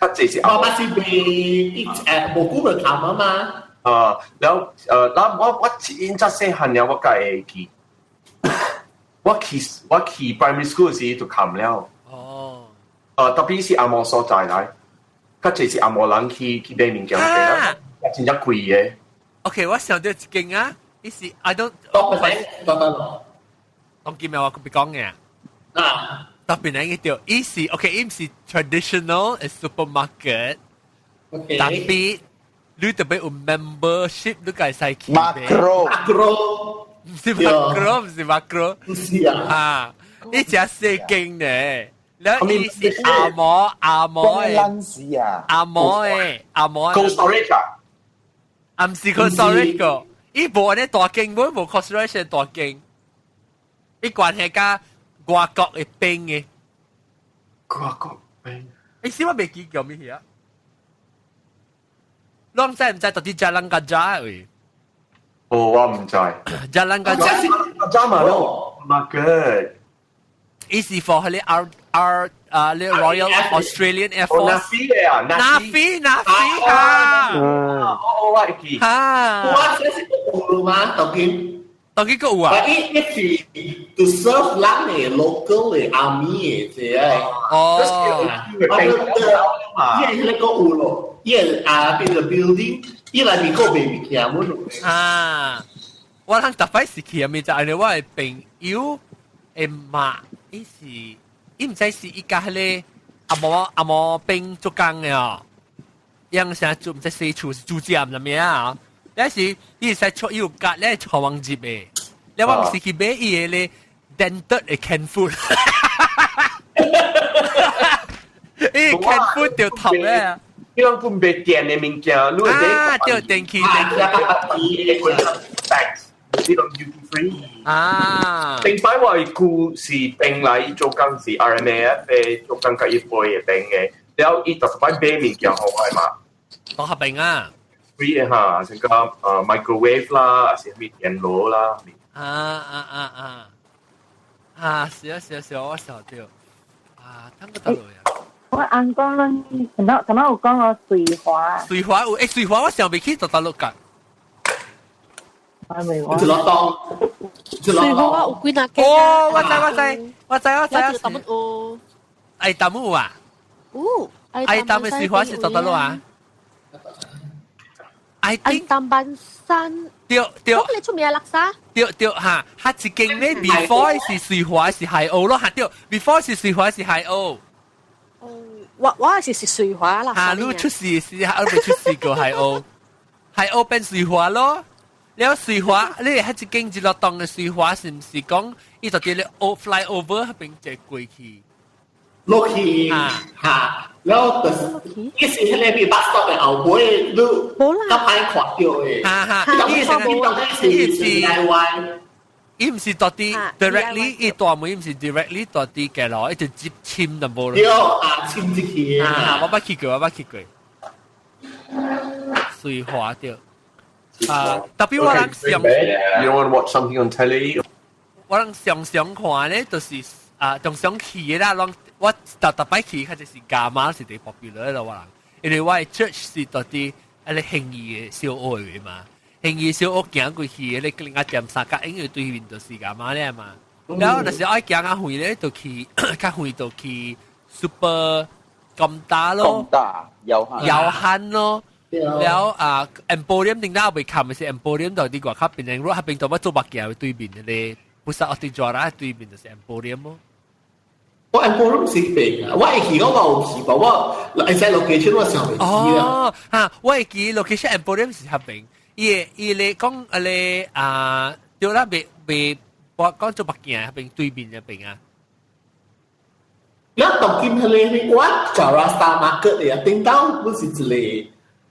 較濟是。我嘛是被無久就談啊嘛。啊，然後咱我我因早細漢了，我才會記。我去 primary school 時就冚了。哦。特別是紅毛所在來，較濟是紅毛人去去買物件，真正貴的。 OK，我想到一間啊，伊是 I don't 多個多多當見面我別講嘅。啊，特別呢個伊是 OK，伊毋是 traditional supermarket。 OK。特別你特別有 membership，你會使去。 Makro。 Makro。毋是 Makro，毋是 Makro。毋是啊。啊，伊誠細間呢。แล้ว伊是紅毛紅毛的。紅毛的紅毛的。 Cold storage 啊？啊，毋是 cold storage 個，伊無按呢大間，無無 cold storage 大間，伊關係佮外國的兵的。外國兵。欸，是我袂記叫咩啊？攏知毋知到底 Jalan Gajah 位？哦，我毋知。 Jalan Gajah。 Gajah 嘛咯，market。伊是 for 彼個 R R 啊，呢 Royal Australian Air Force。 NAAFI 的啊，NAAFI NAAFI 哈。哦，我會記。哈。我這是有嗎？當今。當今閣有啊？伊伊是 to serve 咱的 local 的 army 的這個。哦。我覺得，伊迄個有咯，伊啊變個 building，伊內面閣賣物件滿。啊！我通逐擺是去啊，咪就係我的朋友的媽，伊是伊毋知是伊佮彼個紅毛紅毛兵做工的哦，樣啥做毋知洗厝是主食毋知咩啊？但是伊會使出伊有夾咧坐網入的，你我毋是去買伊的咧 dented 的 canned food，伊 canned food 就頭咧。你講佢賣電的物件，你會啊，對，電器電器，tax，你講 duty free。啊。頂擺我的舅是兵來做工是 RMAF 的做工佮伊飛的兵的，了伊就擺買物件予我嘛。當合併啊！ free 嚇，成個microwave 啦，還是咩電爐啦。啊啊啊啊！啊，是啊是啊是啊，我想到啊，聽個得落呀。我按講咱，頭先有講我水華。水華有，欸，水華我想袂起就得落㗎。我未我。一落當，水華有幾若間。哦，我知我知，我知我知。有大有。愛淡有啊？有。愛淡的水華是做得落啊？愛淡板山。對對。你出名叻沙。對對哈，佢一間咧 before 是水華是海鷗咯，哈對，before 是水華是海鷗。我是水華啦。哈，你出事是哈，你未出事過海鷗，海鷗變水華咯。了水華，你係一間一落檔嘅水華，是毋是講伊就佇咧 fly over 彼邊就過去？落去嚇，然後就是伊是彼个邊 bus stop 的後尾，你較歹看著的。哈哈，伊是伊是 DIY。伊毋是到底 directly，伊大門毋是 directly 到底嘅咯，伊就接簽就無咯。對啊，簽入去。啊，我捌去過，我捌去過。水華對。啊，特別我人上。 You want to watch something on telly？我人常常看咧，就是啊，常常去的啦，攏我特特擺去，較就是加馬是佇 popular 咯，我人，因為我的 church 是到底啊咧興義的小學的嘛。興義小學行過去，咧另外點三角，因為對面就是加馬咧嘛。然後若是愛行較遠咧，就去較遠就去 super 咁大咯，咁大有限有限咯。了啊，Emporium 頂到未冚的是 Emporium 就佇外口邊，如果彼邊就欲做目鏡對面的咧，不是奧迪抓啦，對面就是 Emporium 咯。我 Emporium 是平啊，我會記講我有去過，我會使 location 我想袂記啊。哦，哈，我會記 location Emporium 是彼邊，伊伊咧講啊咧啊，對啦，袂袂，我講做目鏡彼邊對面彼邊啊。你當今彼個我 Jara Star Market 的啊，頂到不是一個。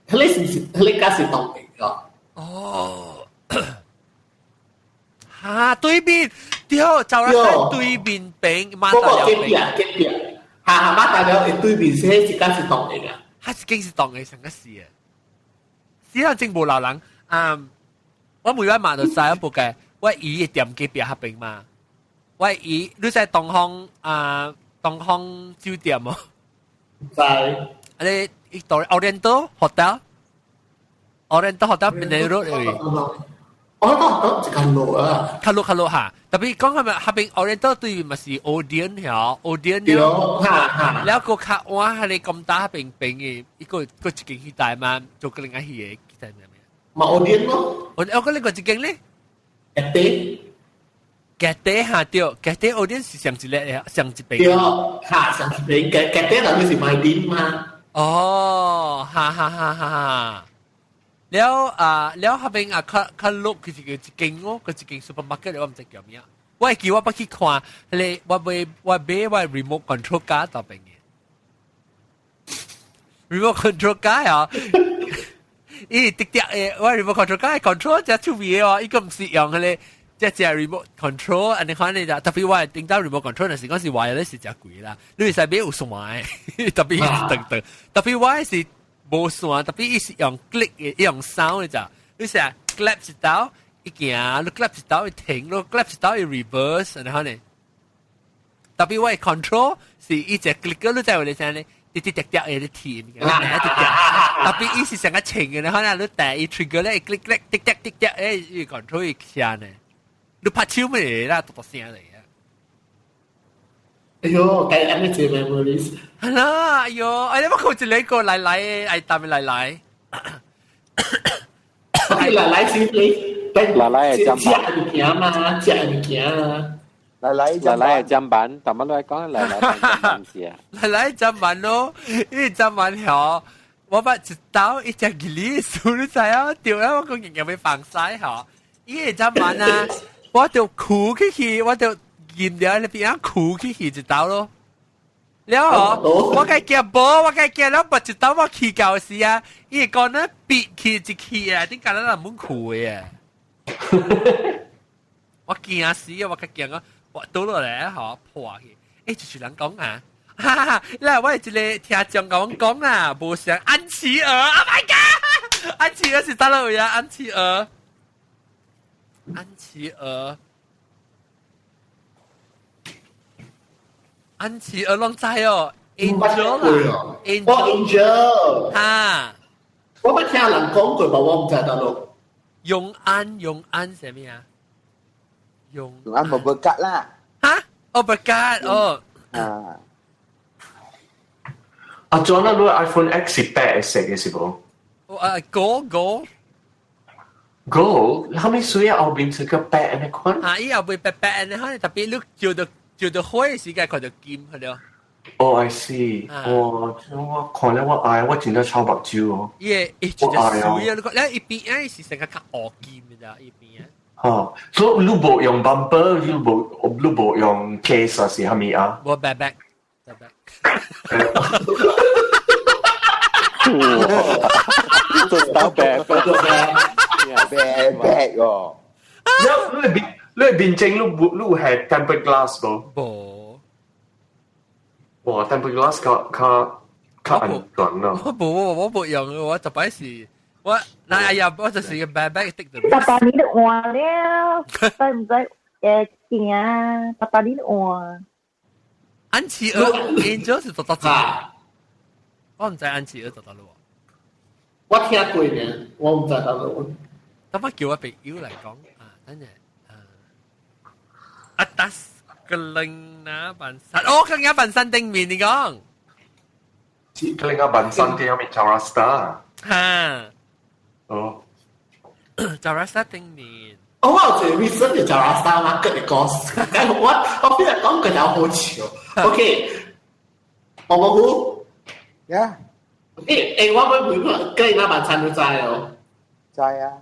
彼個是毋是彼個敢是當地個？哦，哈，對面對，就喺對面邊馬大了隔壁隔壁，哈哈馬大了對面是彼一間是當地啊。彼一間是當地上個是啊，死人真無老人啊！我每晚嘛就知一部嘅，我姨的店隔壁彼邊嘛，我姨你在東方啊東方酒店哦？知。你到 Oriental Hotel，Oriental Hotel 邊個路嚟？我講講一間路啊，較路較路哈，特別講係咪彼邊 Oriental 對面咪是 Odeon 曉，Odeon 對，哈哈。了個較晚係你咁大彼邊邊嘅一個個一間戲台嘛，做個另外戲嘅，記得咩？嘛 Odeon 咯。我講你個一間咧？ Cathay。 Cathay 哈對，Cathay Odeon 是上一個上一邊。對，哈上一邊，Cathay 那邊是賣點嘛。哦，哈哈哈哈哈！了啊，了彼邊啊，較較落佢是個一間哦，佢一間 supermarket 我毋知叫咩。我會記我捌去看，彼個我買我買我 remote control car 到邊嘅 remote control car 啊，伊直直誒，我 remote control car control 只出味哦，伊個毋是用彼個只只 remote control，按呢款你就特別我頂到 remote control 若是講是壞咧是誠貴啦，你會使買有線的，特別等等，特別我是無線，特別伊是用 click 的，用 sound 的咋，你是 clap 一刀伊行，你 clap 一刀伊停，你 clap 一刀伊 reverse，然後呢，特別我的 control 是伊隻 click，你知有咧聲咧，滴滴滴滴的咧停，滴滴滴，特別伊是成個穿的，然後呢，你帶伊 trigger 咧，click click 滴滴滴滴，誒，伊 control 伊聲呢。你拍手咪啦，嘟嘟聲嚟啊！哎喲，計啱啲 memories。係啦，哎喲，哎你乜佢一個來來，哎答來來。來來先你，來來嘅砧板。食物件嘛，食物件啊。來來來來嘅砧板，但乜來講來來砧板是啊？來來砧板咯，因為砧板曉，我把一刀一隻吉利數你知啊？對啦，我講日日要防曬嗬，伊個砧板啊。我就哭起去，我就見了你邊哭起去一刀咯。了後，我該驚無，我該驚了，不一刀我去到時啊，伊講呢別去一去啊，點解咱人滿哭的？我驚死啊！我較驚啊！我倒落來嗬破去，欸，就是人講啊，哈哈，嗱，我係一個聽眾共我講啦，無像安琪兒，Oh my god！安琪兒是佗落位啊？安琪兒，安琪兒，安琪兒攏知哦，Angel 啦，Angel，哦，Angel，哈，我捌聽人講過，但我毋知佗落。永安，永安啥物啊？永永安無 berkat 啦。哈？哦，berkat 哦。啊。阿 John 啊，你 iPhone X 是白色嘅是無？哦啊，Go Go Go，後面水啊後面是個白的款。啊，伊後邊白白的款，特別你照到照到火的時間，看到金，係咯。哦，I see。哦，我看了我愛，我真正臭目睭哦。伊個伊真正水啊！你看，你伊邊啊是成個較烏金的，伊邊啊。哦，所以你無用 bumper，你無用 case 啊，是蝦米啊？無白白白白。做到白白白白哦。你面前你係 tempered glass 無？無。哇，tempered glass 較較較安全咯。我無我無用，我特擺是我嗱哎呀，我就是個白白的。爸爸你都換了，使唔使誒行？爸爸你都換。安琪兒 Angel 是做到這，我毋知安琪兒做到咯。我聽過呢，我毋知佗落。等我叫我朋友來講啊，等陣啊，阿達格林那板山，哦，格林板山頂面你講，格林那板山頂面 Chaurasta。哈，哦，Chaurasta 頂面。我有一個 recent 就 Chaurasta 嘛，跟你講，我我邊日講佢就好笑。OK，我冇估，Yeah。誒誒，我會每個格林那板山都知哦。知啊。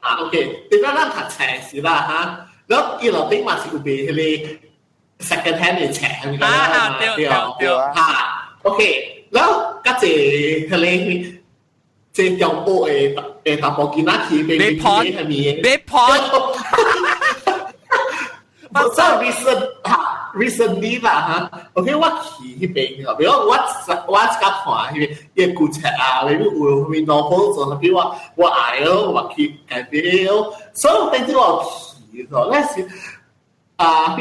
啊，OK，點解咱讀冊是啦哈？然後伊樓頂嘛是有賣彼個 second hand 的冊，係咪啊？對對對，哈，OK，然後較濟彼個這中國的的查埔囡仔去買買係咪？買 porn。我真 recent 哈，recently 啦哈，OK，我去彼邊，比如我我較看彼個伊個舊冊啊，比如有咩 novel 做，比如我我愛咯，我去改變咯，所以我頂次我去咯，那是啊，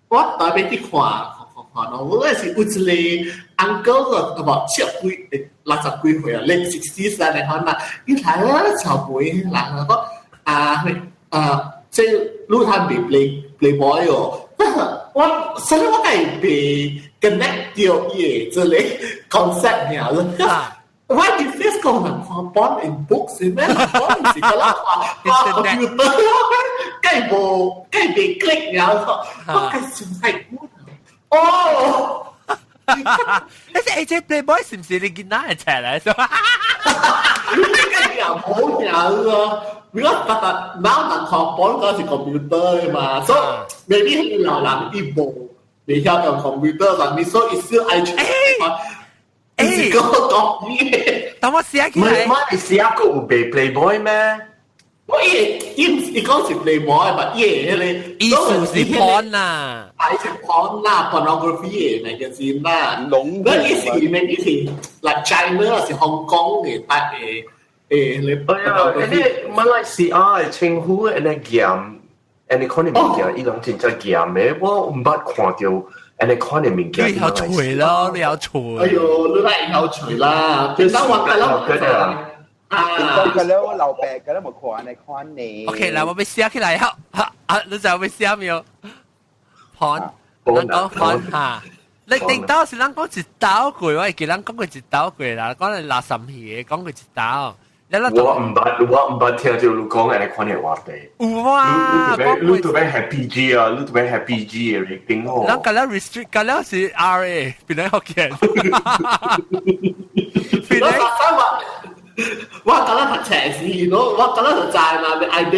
我特別去看看看咯，我那是有一個 uncle 咯，about 七幾六十幾歲啊，late sixties 啊，你看啦，伊來啦，草莓人講啊啊，這路攤被 Playboy 哦，我所以我係被 connect 到伊個這個 concept 爾咯。我啲 face 講人看 porn in books 咩？porn 是個啦看 computer，梗係無梗係被 click 了，我係算係哦。誒這 Playboy 是唔是你囡仔的冊來？你個又冇嘢咯。如果特特腦人看 porn 嗰是 computer 嘛，所以 maybe 係老人伊無未曉用 computer，但你所以小愛出欸，個講嘢。等我寫起來。唔係，寫個有賣 Playboy 咩？我伊伊伊講是 Playboy 嘛，伊個彼個意思是 porn 啦，係是 porn 啦，pornography 嘅 magazine 啦。那伊是咩？伊是 like China 是香港嘅拍嘅誒，你哎呀，你馬來西亞嘅政府按呢嚴，按呢款的物件，伊攏真正嚴的，我毋捌看著按呢款的物件。你曉揣咯，你曉揣。哎喲，你來曉揣啦，變當我個了。啊！個了老爸，個了無看來看呢。 OK，來我欲寫起來，好，啊，你知我欲寫沒有？porn，咱講 porn 哈。你頂到是咱講一刀過，我會記咱講過一刀過啦，講嚟垃圾戲，講過一刀。我毋捌，我毋捌聽著你講按呢款的話題。有啊，你特別係 PG 啊，你特別係 PG 的 rating 哦。咱個了 restrict，個了是 RA，變來福建。變來。我覺得讀冊時，我我覺得就知嘛，愛買一個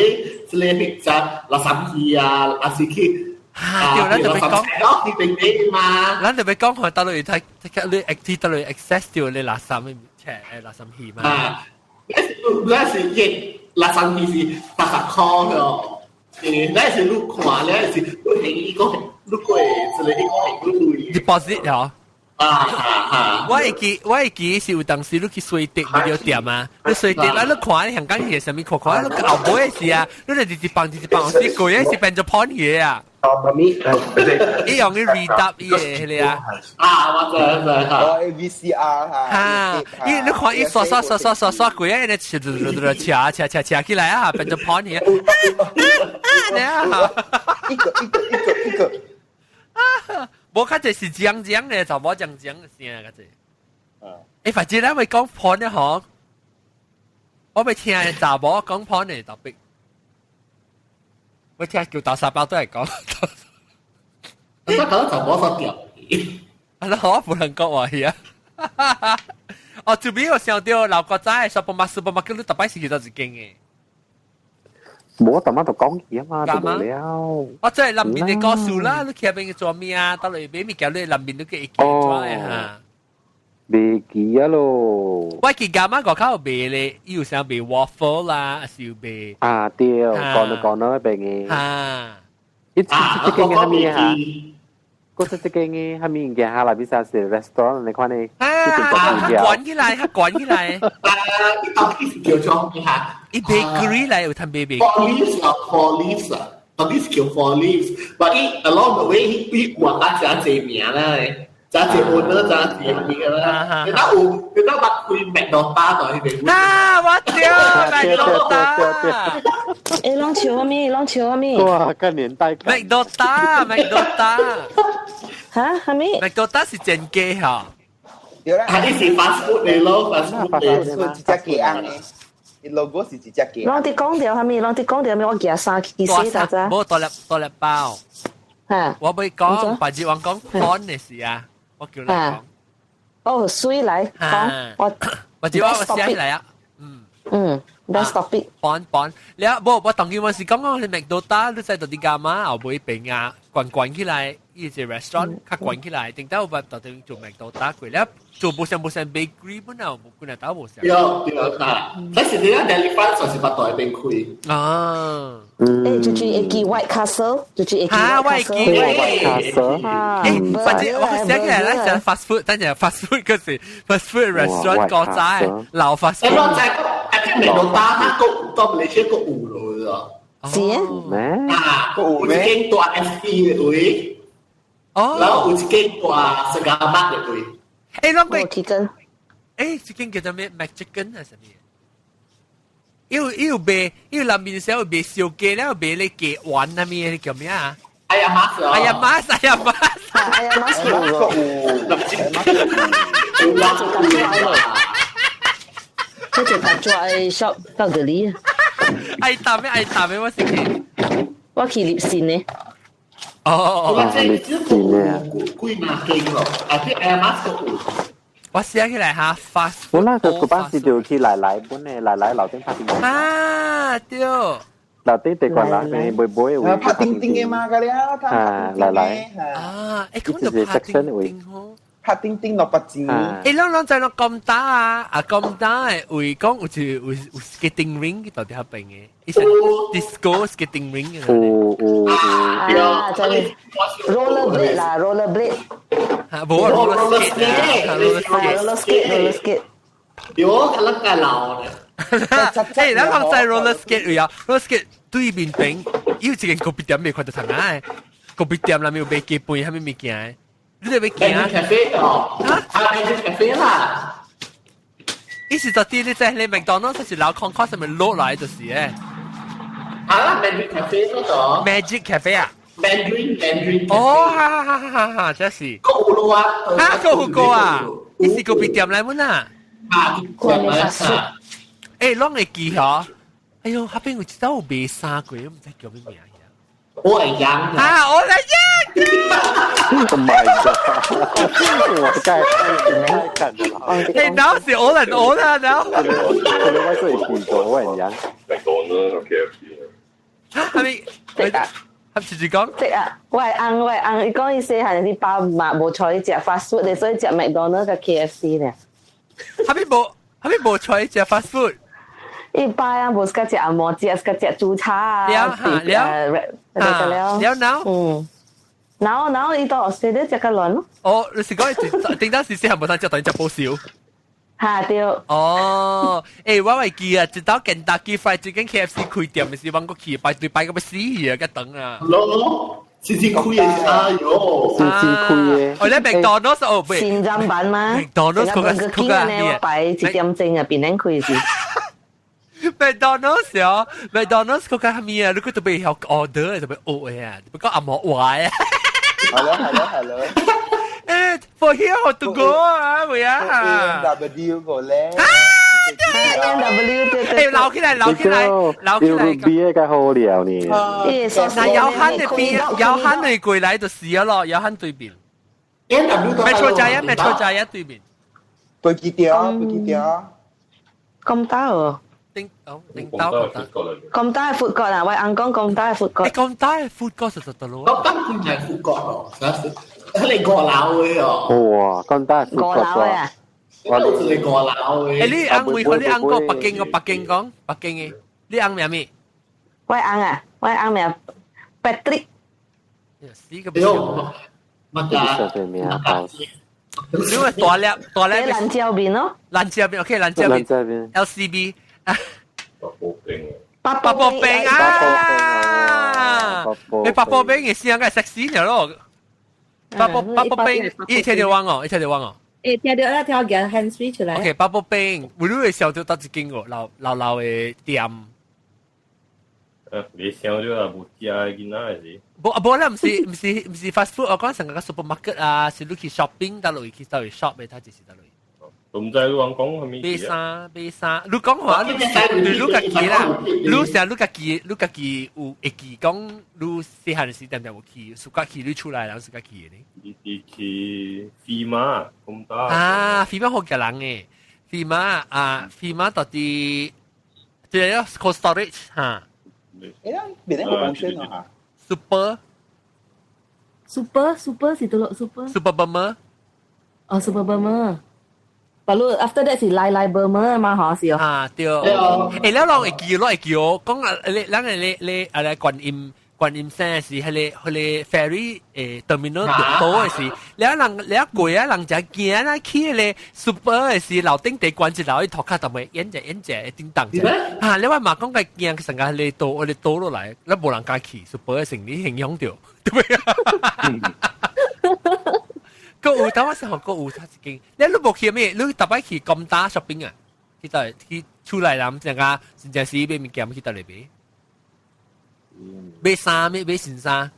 只垃圾戲啊，還是去。啊，對，咱就欲講，你明明嘛，咱就欲講看佗落睇，你 active 佗落 access 到你垃圾的冊誒垃圾戲嘛。啊，那是一垃圾戲是80塊哦，誒，那是你看，那是你還一個，你過一個一個還你 deposit 哦。啊啊！我會記是有當時你去水滴物料店啊，你水滴啦，你看你香港係啥物看看，你後尾是啊，你就直直放直直放，是過是變做 porn 嘢啊。哦，媽咪，伊用去 read up 伊個迄個啊。啊，我知我知嚇。哦，VCR 嚇。嚇！伊你看伊刷刷刷刷刷刷過啊，伊切切切切切起來啊，變做 porn 嘢。啊！一個一個一個一個。啊！無較濟是講講嘅，就無講講嘅聲較濟。欸，反正咱會講 porn 嘅嗬，我欲聽查某講 porn 嘅特別，我聽叫大沙包都係講。我講查某煞掉。啊，那我不能講話去啊。哦，這邊我想到老國仔 supermarket 你逐擺是去佗一間嘅。冇啊，大媽就講嘢啊嘛，就無了。我真係南面嘅故事啦，你去邊做咩啊？到嚟買物件，你南面都記會記住嚇。未記啊咯。我記阿媽個口有賣咧，伊有啥賣 waffle 啦，還是有賣？啊對，講就講到那邊嘅。啊。伊這這間嘅係咩嚇？嗰這這間嘅係咩物件？哈，內邊啥是 restaurant 你看呢？啊，關起來，關起來。啊，伊到底是叫做咩嚇？伊 bakery 來有攤 baby。 Four leaves 啊，four leaves 啊，到底是叫 four leaves。But 伊 along the way 伊換啊真濟名啦，真濟 owner 真濟名啦。你睇有，你睇捌開麥當勞到彼邊。啊！我屌麥當勞。欸，攏笑咩？攏笑咩？哇！個年代感。麥當勞，麥當勞。嚇？係咪？麥當勞是正價嚇。對啦。啊，你是 fast food 嚟咯，fast food 嚟，一隻雞紅嘅。伊 logo 是一隻雞。攏佇講著啥物？攏佇講著啥物？我舉衫去洗大隻。無大粒大粒包。嚇！我欲講，白日王講 porn 嘅事啊，我叫你講。哦，水來講，我白日王我寫起來啊。嗯。嗯，best topic。 porn porn，你啊，無我當今我是講講係麥當勞，你知到啲幹嘛後尾邊啊，關關起來，伊隻 restaurant 較關起來，頂到我到底做麥當勞過，你做無像無像 bakery 本啊，無幾若兜無像。對對嚇，但是你啊，Delifrance 就是捌台邊開。啊。欸，就是會記 White Castle，就是會記 White Castle。欸，反正我寫起來咱食 fast food，等陣 fast food 嗰時 fast food restaurant 古早老 fast food。欸，我知講，啊，麥當勞它個到馬來西亞個有咯，是咩？啊，有一間大 SP 的位，哦，然後有一間大 Segamat 的位。欸，攏過。 Chicken。欸，這間叫做咩？McChicken 還是啥物？伊有賣，伊有南面時有賣燒雞，了有賣咧雞丸那物，叫咩啊？ Ayam Mas 哎呀媽，哎呀媽，哎呀媽，有有。有啦，這就甲抓 shop 到這裡。愛答咩？愛答咩？我是去，我去立信呢。哦，我這這個有幾馬間咯，啊，這 Ayam Mas 都有。我寫起來哈，fast。好啦，佢嗰班時就去奶奶本嘅奶奶樓頂拍電啊，對。樓頂地個啦，你妹妹會拍叮叮嘅嘛，嗰啲啊，啊，奶奶啊，欸，講到拍叮叮吼，拍叮叮六百錢。欸，咱攏知攏咁打啊，啊咁打嘅為講有一有有 skating rink 到底遐邊嘅，伊是 disco skating ring 嘅。有有有。啊，就係 roller blade 啦，roller blade。嚇，無啊，roller skate， roller skate，roller skate。有可能較老咧。欸，咱攏知 roller skate 有啊，roller skate 對面邊有一間咖啡店未看到通啊，咖啡店內面有賣雞飯，啥物物件？你哋欲行啊？咖啡哦，啊，咖啡啦。伊是到底你在你麥當勞，就是樓空看上面落來就是誒。啊，Mandarin Cafe 嗰度。 Magic Cafe 啊？Mandarin Mandarin。哦，哈哈哈哈哈，這是。個有咯啊。啊，個有個啊，伊是咖啡店來滿啊。啊，店來啊。欸，攏會記嗬？哎喲，彼邊有一道有賣衫過，我毋知叫咩名。我會贏啊！我來贏。 Oh my god！我真係太近啦。欸，然後是我人我啦，然後。佢哋威雖然見過，我人贏。麥當勞 KFC。係咪？識啊！係直接講。識啊！我係翁，我係翁，伊講伊細漢時爸媽無帶伊食 fast food 的，所以食麥當勞佮 KFC 呢。係咪無？係咪無帶伊食 fast food？伊爸啊，無是佮食紅毛食，是佮食豬叉啊。了了了了了了。嗯。然後伊到 Australia 食較亂咯。哦，你是講頂當時細漢無通食，當食保燒。嚇對。哦，欸，我會記啊，一道 Kentucky Fried Chicken KFC 開店的時，我去排隊排到欲死啊，較長啊。咯，次次開嘅，哎喲，次次開嘅。哦，你麥當勞哦，唔新站版嗎？麥當勞佢個佢個咩？我排1點鐘啊，邊能開是？麥當勞哦，麥當勞佢個咩啊？你佢特別曉 order，特別學嘅啊，特別講阿毛話啊。係咯係咯係咯。誒，for here to go 啊，會啊。 W 個咧。 W 對對。誒，留起來，留起來，留起來。 B 嘅好料呢。那有漢的邊，有漢的過來就是了咯，有漢對面。Metro 加一，Metro 加一對面。背幾條？背幾條？咁大哦。頂哦，頂到咁大闊角啊！喂，硬講咁大闊角。誒，咁大闊角實實得咯。咁大佢係闊角咯，實你過樓嘅哦。哇，咁大闊過樓啊！我都是你過樓嘅。誒，你翁為何你翁講北京個北京講北京嘅？你翁名咩？我翁啊，我翁名 Patrick。死個唔乜㗎？名你話大粒大粒。蘭椒麵咯。蘭椒麵，OK，蘭椒麵。LCB。八寶冰八八寶冰啊！你八寶冰嘅聲梗係 sexy 了咯。八寶八寶冰，伊聽到我哦，伊聽到我哦。誒，聽到啦，聽我夾 hands free 出來。 OK，八寶冰，我你會想到佗一間哦，老老老的店。誒，你想到啊，無食的囡仔是？無啊，無啦，毋是 fast food，我講成個 supermarket 啊，是你去 shopping，到落去到去 shop 的，他就是到落去。都毋知你講講啥物。買衫買衫，你講話你對你家己啦，你成你家己，你家己有會記講，你細漢時定定有去，暑假去你出來，然後暑假去的呢？你是去飛馬咁大？啊，飛馬好個人嘅，飛馬啊，飛馬到底這個 cold storage 哈？誒，邊個 promotion 啊？Super Super Super 是倒落 Super Super Burmer 哦，Super Burmer。Lalu after that 是來來 Burmer 嘛，嗬是哦。啊對。誒，了人會記，我會記哦。講啊，你咱個你你啊來觀音觀音山是彼個 ferry 誒 terminal 倒的時，了人了過啊，人就行啦去彼個 super 的時，樓頂地關一樓，伊塗骹特別演者演者叮當者。啊，你我嘛講個行成個彼個倒，我哋倒落來，咱無人敢去 super 的生理影響著，對不對？購物，當我時候購物，他一間，你無去咩？你逐擺去金打 shopping 啊？去倒去厝內人成個真正是買物件去佗裡買？買衫咩？買新衫？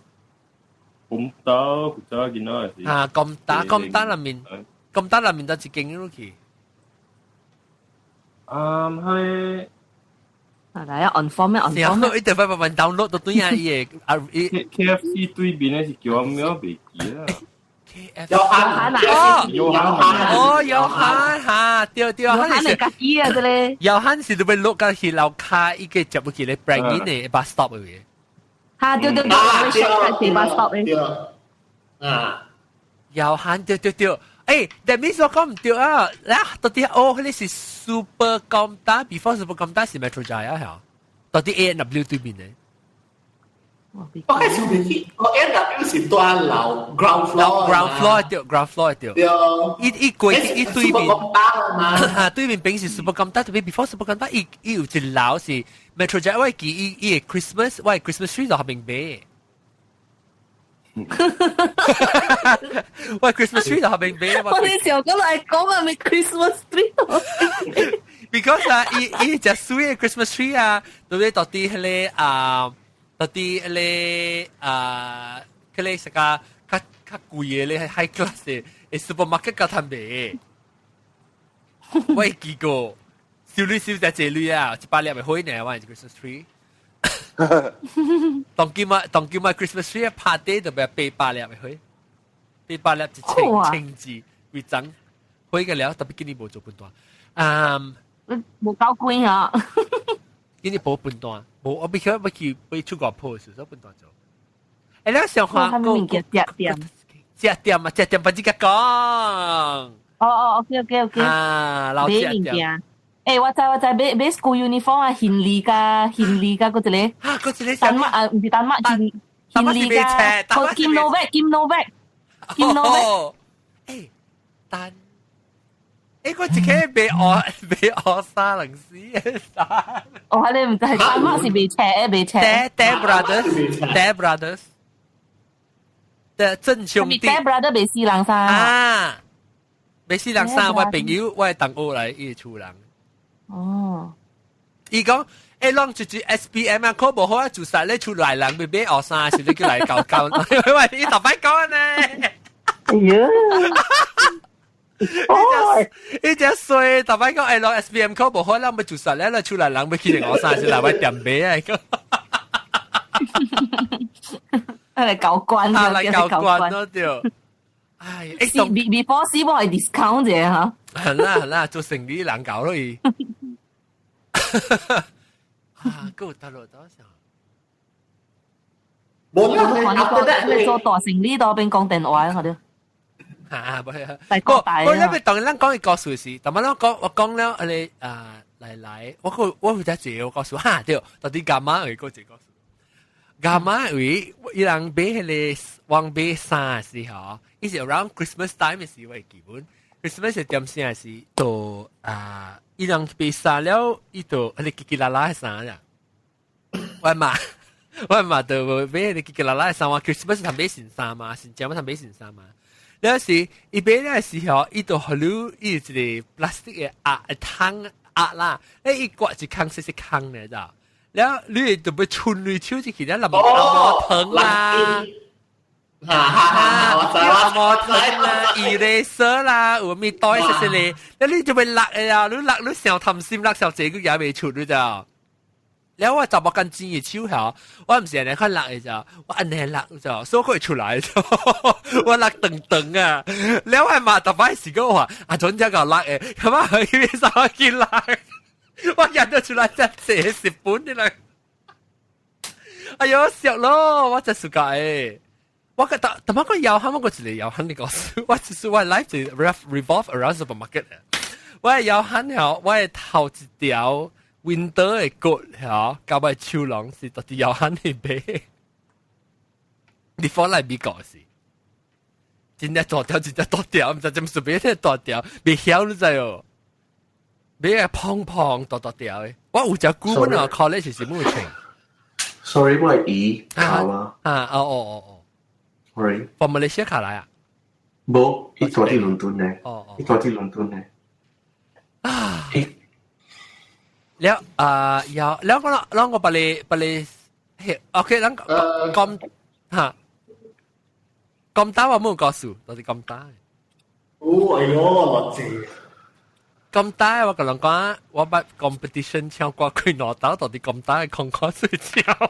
金打古早囡仔是。啊，金打金打內面，金打內面佗一間你去？啊，係。啊，來啊，on form 咩？on form 咩？一直慢慢 download 到對啊，伊個啊，伊 KFC 對面的是叫咩？袂記啦。有漢哦，有漢哦，有漢哈，對對，有漢係家己啊，這個。有漢是你欲落到去樓跤，伊個接入去咧，brand 的 bus stop 的。哈，對對對，對，bus stop 的。啊，有漢對對對，誒，that means 我講毋對啊，嗱，到底哦，彼個是 Super Komtar，before Super Komtar 是 Metro Jaya 係，到底 A W 對面的。我開始未去，我 A W 是蹛樓 ground floor。 ground floor 對，ground floor 對。對。伊伊過伊對面，嘛。對面邊是 Super Komtar，特別 before Super Komtar，伊伊有一樓是 Metro Jaya，我記伊伊個 Christmas，我 Christmas tree 就下邊買。我 Christmas tree 就下邊買。我哋時候講來講啊，咪 Christmas tree。 Because 啊，伊伊隻水的 Christmas tree 啊，對不對？到底彼個啊？到底彼個啊，彼個啥個較較貴的咧 high class 的 supermarket 較趁賣。我會記過，收鐳收只濟鐳啊，100粒會火呢，我 Christmas tree。當今啊，當今啊，Christmas tree 拍底就欲800粒的火，八百粒一千千字規層火個了，特別今年無做分單。啊，無夠貴啊！今年無分單，無我欲去欲去欲出國鋪時，所分單做。欸，你想看物件食店，食店啊，食店不只個講。哦哦，OK OK OK。啊，老食店。欸，我知我知，買買 school uniform 啊，行李甲行李甲嗰一個。啊，嗰一個丹麥啊，毋是丹麥，是淡馬是未斜，淡馬金諾威，金諾威，金諾威。誒，但誒，我一個未學未學三零四嘅衫。哦，你唔知，淡馬是未斜嘅，未斜。 Teh Brothers，Teh Brothers，的真兄弟。 Teh Brother 未死人衫。啊，未死人衫，我朋友，我同學來，伊厝人。哦。伊講，欸，攏就就 SPM 啊，考無好啊，自殺咧，厝內人欲買學衫，是你叫來搞搞，喂，伊逐擺講呢。哎呀！伊只衰，逐擺講，欸，攏 SPM 考無好，咱欲自殺咧，咱厝內人欲去學衫，是來欲點買啊？來搞關啊，來搞關咯，對。哎，欸， before 死我係 discount 啫嚇。係啦係啦，做生意人搞咯伊。啊，夠得咯，多少？冇啦，你你做大生意多邊講電話，我哋。啊，唔係啊，大哥大。我那邊當咱講嘅故事是，但係我講我講了，你啊來來，我個我負責一個故事，哈對，到底幹嘛有個一個故事？幹嘛為伊人買彼個往買衫的時候，伊是 around Christmas time 的時，我會記本 Christmas 的點聲是，就啊，伊人買衫了，伊就彼個嘰嘰啦啦的衫啦。我嘛，我嘛就買彼個嘰嘰啦啦的衫，我 Christmas 通買新衫嘛，新正通買新衫嘛。了時，伊買了時候，伊就予你伊一個 plastic 的盒桶盒啦，誒，伊刮一空細細空咧，知道？了你就欲伸你手入去，了淋阿毛糖啦，哈哈哈！阿毛糖啦，eraser 啦，有咩袋細細咧，了你就欲落的啊，你落你傷貪心，落傷濟，佢也袂出，你知道？了我查某干錢的手吼，我毋是按呢款落的咋，我按呢落咋，所以會出來，我落長長啊。了我嘛逐擺是講話，啊陣才夠落的，咁啊去啥去落，我認得出來才濟日本的啦。哎喲，笑咯，我真 suka 的。我覺得，但我個搖喊我個一個搖喊你告訴我，只是我 life 是 revolve around supermarket 的。我搖喊了，我的頭一條 winter 的骨嚇，佮我手籠是到底搖喊去買。你放來美國時，真正大條，真正大條，毋知怎麼買這大條，袂曉你知哦。買個胖胖大大條的，我有隻股本啊，college 是冇穿。 Sorry，我係姨卡啦。啊，哦哦哦哦。 Sorry。從馬來西亞卡來啊？無，伊住佇倫敦呢。哦哦。伊住佇倫敦呢。啊。了啊，有了我啦，我把你把你，OK，咱講嚇，咁大我冇告訴，到底咁大。哦，哎喲，落濟。咁大我共人講，我捌 competition 唱歌開兩道，到底咁大 concourse 唱啊。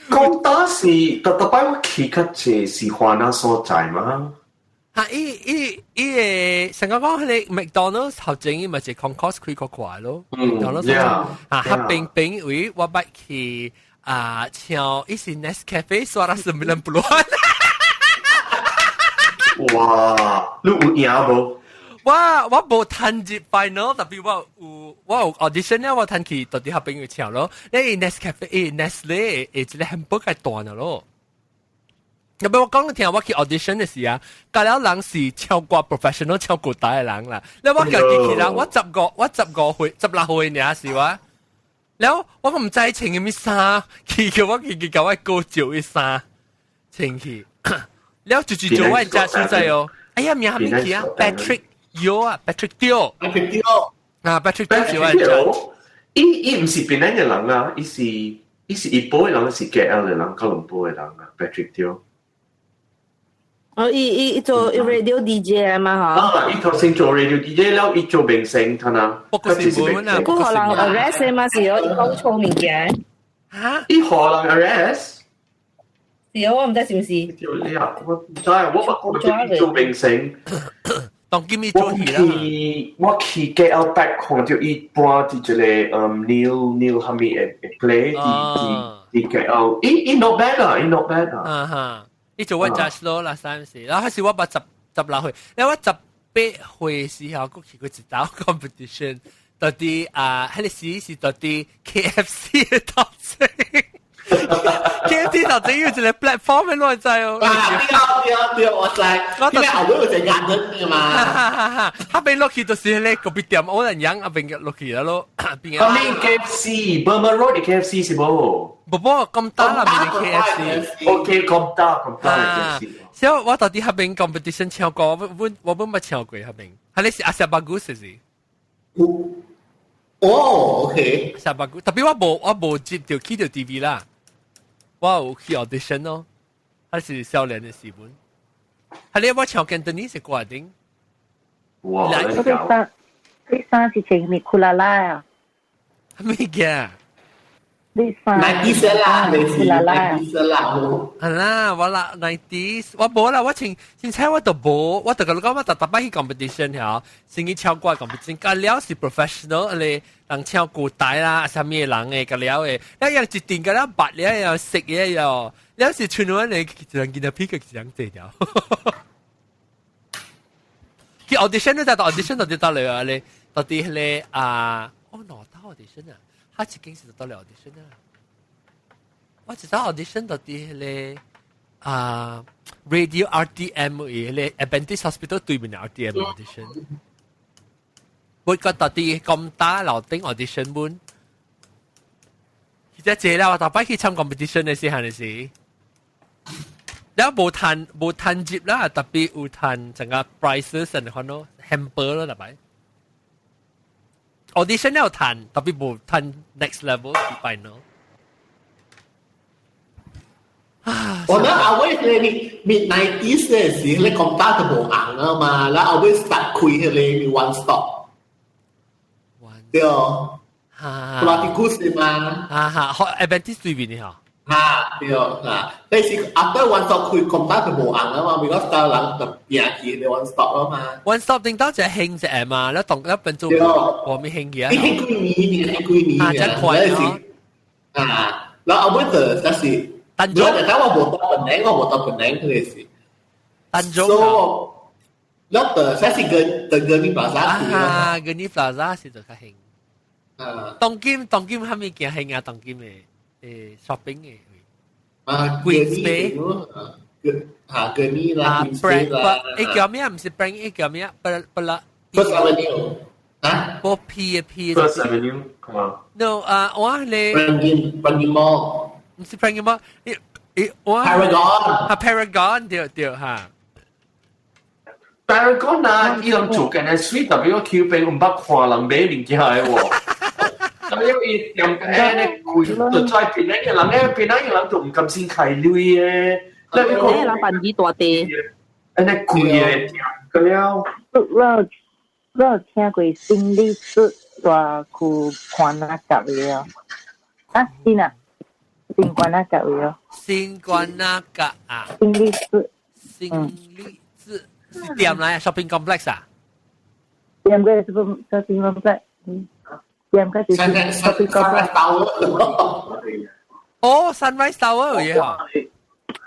講打是特特擺我去較濟是華納所在嘛？嚇！伊伊伊個成個講彼個麥當勞頭前伊嘛是 concourse 開較快咯。麥當勞啊，較平平位我捌去啊，唱伊是 Nescafe 刷啦 90。哇！你有贏無？我我無趁入 final，特別我有我有 audition 咧，我趁去到底合朋友唱咯。你 Nescafe 誒 Nestle 誒一個漢堡較大咯。特別我講你聽，我去 audition 的時啊，隔了人是超過 professional 超過大的人啦。你我家己去啦，我十個我15歲16歲爾是我。了我毋知穿啥物衫，去叫我去去共我哥照伊衫穿去。了就就做我家實在哦。哎呀，名啥物去啊？Patrick Yeo 啊，Patrick Teo。 Patrick Teo。啊，Patrick Teo 是我家。伊伊毋是檳城的人啊，伊是伊是怡保的人，是 KL 的人，吉隆坡的人啊，Patrick Teo。哦，伊伊伊做 radio DJ 嘛，嗬。啊，伊頭先做 radio DJ 了，伊做明星，睇下。不過是冇啊，不過予人 arrest 嘛，是哦，伊講錯物件。嚇？伊予人 arrest？是哦，我毋知是毋是。就了，我毋知，我捌講伊做明星。當今伊做戲啦。我去 KL Pack 看著伊搬佇一個嗯 Neil Neil 啥物的 play 佇佇佇 KL，伊伊 not bad 啊，伊 not bad 啊。啊哈。伊做我 judge 咯啦三時，然後是我捌十十六歲，然後我18歲時候，閣去過一道 competition，到佇啊，彼個時是到佇 KFC 的頭前，KFC 頭前有一個 platform 的，你知哦？啊，對對對，我知。我就後尾有一個眼燈的嘛。彼邊落去就是彼個咖啡店，我人養啊邊落去啦咯。邊個？KFC Burma Road 的 KFC 是無？無無，咁大啦，邊 KFC。 OK，咁大咁大 KFC。所以我到佇彼邊 competition 唱歌，我本捌唱過彼邊。係你是阿薩巴古是是？哦，OK。阿薩巴古，特別我無接到去到 TV 啦，我有去 audition 咯，還是少年的時陣。係你我唱 Cantonese 歌頂。哇！你衫是穿咩庫拉拉啊？咩嘅？你衫 90啦，你是庫拉拉。 90啦。係啦，我啦 90s，我無啦，我前前猜我都無，我就甲你講，我逐逐擺去 competition 嚇，先去唱歌 competition，甲了是 professional，你人唱古代啦，啥物人的，甲了的，了樣一定甲了捌了又識嘅又，了是像我你一人見到屁個一人坐掉。去 audition 你就 audition 到底到嚟啊？你到底彼個啊？哦，哪到 audition 啊？他一間是到了 audition 啊？我知道 audition 到底彼個啊 Radio RTM 嘅彼個 Adventist Hospital 對面 RTM audition。我覺得啲咁大樓頂 audition 本，其實這啦，我逐擺去參 competition 的時候的時，了無趁無趁接啦，特別有趁成個 prizes 成款咯，hamper 咯，特別。audition 有趁，特別無趁 next level 去 final。我覺得後尾你 mid 90s 嘅時，你咁大就無紅啊嘛，然後後尾 start 開彼個 one stop。對哦。哈。布拉迪古斯嘛。啊哈，好，Adventist 對面的哈。哈，對啊，但是 after one stop 開咁大就無紅啊嘛，because 到人就變去你 one stop 啊嘛。 one stop 頂到就興隻嘛，你當一本做無咩興嘅。你興幾年？你興幾年？啊，真快咯。啊，然後後尾就就是。單中，但我無到本領，我無到本領，佢哋是。單中。所以，我就這是跟跟 Gurney Plaza。啊，Gurney Plaza 是就較興。啊。當今蝦米件興啊？當今的shopping 的。啊，Queens Bay。啊，Gurney 啦，Queens Bay 啦。叫咩？唔是 Brand，叫咩？不不啦。 First Avenue。啊？波 P 嘅 P。 First Avenue，係嘛？No，啊，我咧。 Prangin Mall。唔是 Prangin Mall，伊我。 Paragon。啊，Paragon 對對哈。 Paragon 啊，伊人做緊嘅水特別個 Q 幣，毋捌看人買物件的喎。咁因為店嘅咧貴，就在檳城嘅人咧，檳城嘅人就毋甘心開鐳的。你個人辦幾大地？按呢貴的店個了。我有聽過新里出大區關那甲位哦。啊，是啊，新關那甲位哦。新關那甲啊。新里出。新里出是店來啊，shopping complex 啊。店個是 shopping complex，店個是 shopping complex。哦，Sunrise Tower 有嘢啊。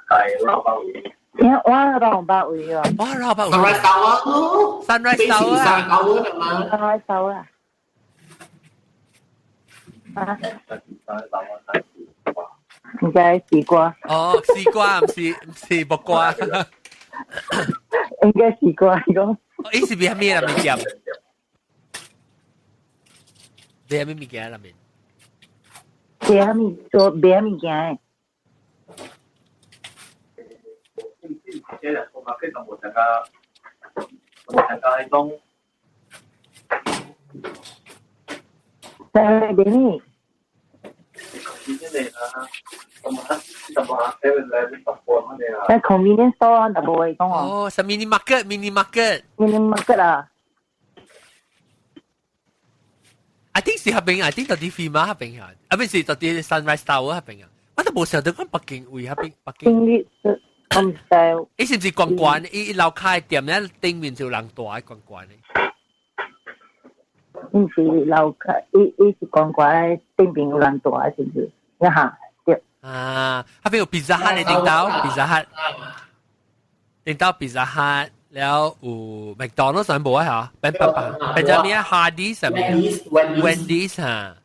係老包位。聽我老包位哦。我老包位。 Sunrise Tower 咯。 Sunrise Tower 啊。Tower 嘛。 Sunrise Tower 啊。啊。應該西瓜。哦，西瓜毋是毋是木瓜。應該西瓜，你講。伊是賣咩啦物件？賣咩物件啦面？賣咩做賣物件？這個我佢就冇大家，冇大家喺當。在邊呢？在 convenience store 啊，就無會講哦。哦，是 mini market，mini market。 mini market 啊。 I think 是彼邊，I think 到佇飛馬彼邊啊，啊，不是到佇 Sunrise Tower 彼邊啊。我都無想到講北京位彼邊，北京。我毋知。伊是毋是懸懸？伊樓跤的店咧頂面就有人住的懸懸的。毋是樓跤，伊是懸懸頂面有人住，是毋是？一下對。啊，彼邊有 Pizza Hut 的頂頭，Pizza Hut。頂頭 Pizza Hut，了有 McDonald's 上無啊嚇，變變變，變咗咩 Hardee's 上面，Wendy's 嚇。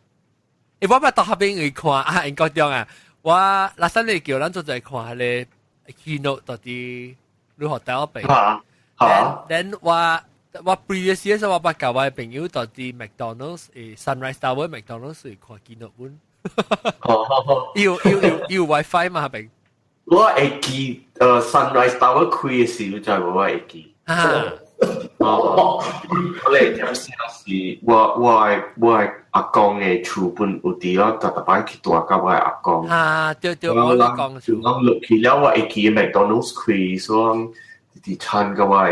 欸，我捌到下邊去看啊，英國中啊，我那時你叫咱做在看彼个 keynote 到佇你學校邊。嚇嚇。 Then 我 previous year 我捌共我朋友到佇 McDonald's 誒 Sunrise Tower McDonald's 去看 keynote 本。哦。有有有有 WiFi 嘛下邊？我會記Sunrise Tower 開嘅時，就係我會記。啊。哦，我嚟點時是我阿公嘅厝本有佇咯，逐逐擺去住佮我阿公。啊，對對，我都講厝。我落去了，我會記 McDonald's 開，所以佇趁佮我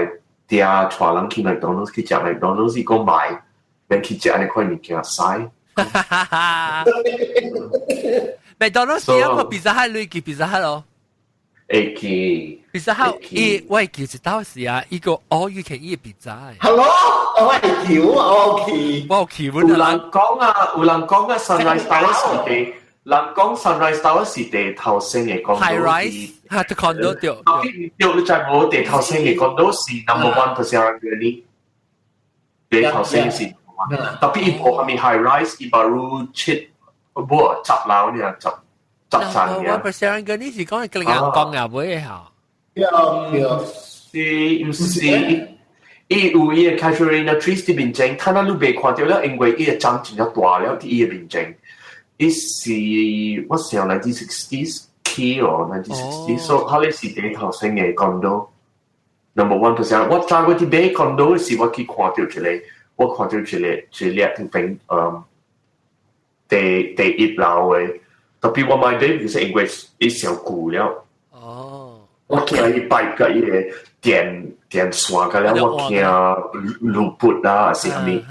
爹帶人去 McDonald's 去食 McDonald's，伊講買，免去食按呢款物件使。 McDonald's 有個 Pizza Hut，你記 Pizza Hut 咯？會記。 Pizza Hut，伊我會記一道時啊，伊個 all you can eat pizza。 Hello，我會記，我有去，我有去。有人講啊，有人講啊，Sunrise Tower 是第，人講 Sunrise Tower 是第頭先嘅 condo。 High rise，嚇，啲 condo 對。對，你知無？第頭先嘅 condo 是 number one Persiaran Gurney。第頭先是，tapi 伊無蝦米 high rise，伊 baru 七，無10樓呢，10層嘅。我 Persiaran Gurney 是講係講講入尾嚇。對對。是，毋是？伊有伊個 Casuarina Trees 佇面前，睇下你袂看著了，因為伊個長真正大了，佇伊個面前。伊是我想 1960s 起哦，1960s，所以佢是第頭先嘅 condo number one percent。我知我佇買 condo 時，我去看著一個，我看著一個一個邊第一樓嘅，tapi 我買買就是因為伊上舊了。哦。我驚伊擺個伊個電線個了，我驚路撥啊，是啥物？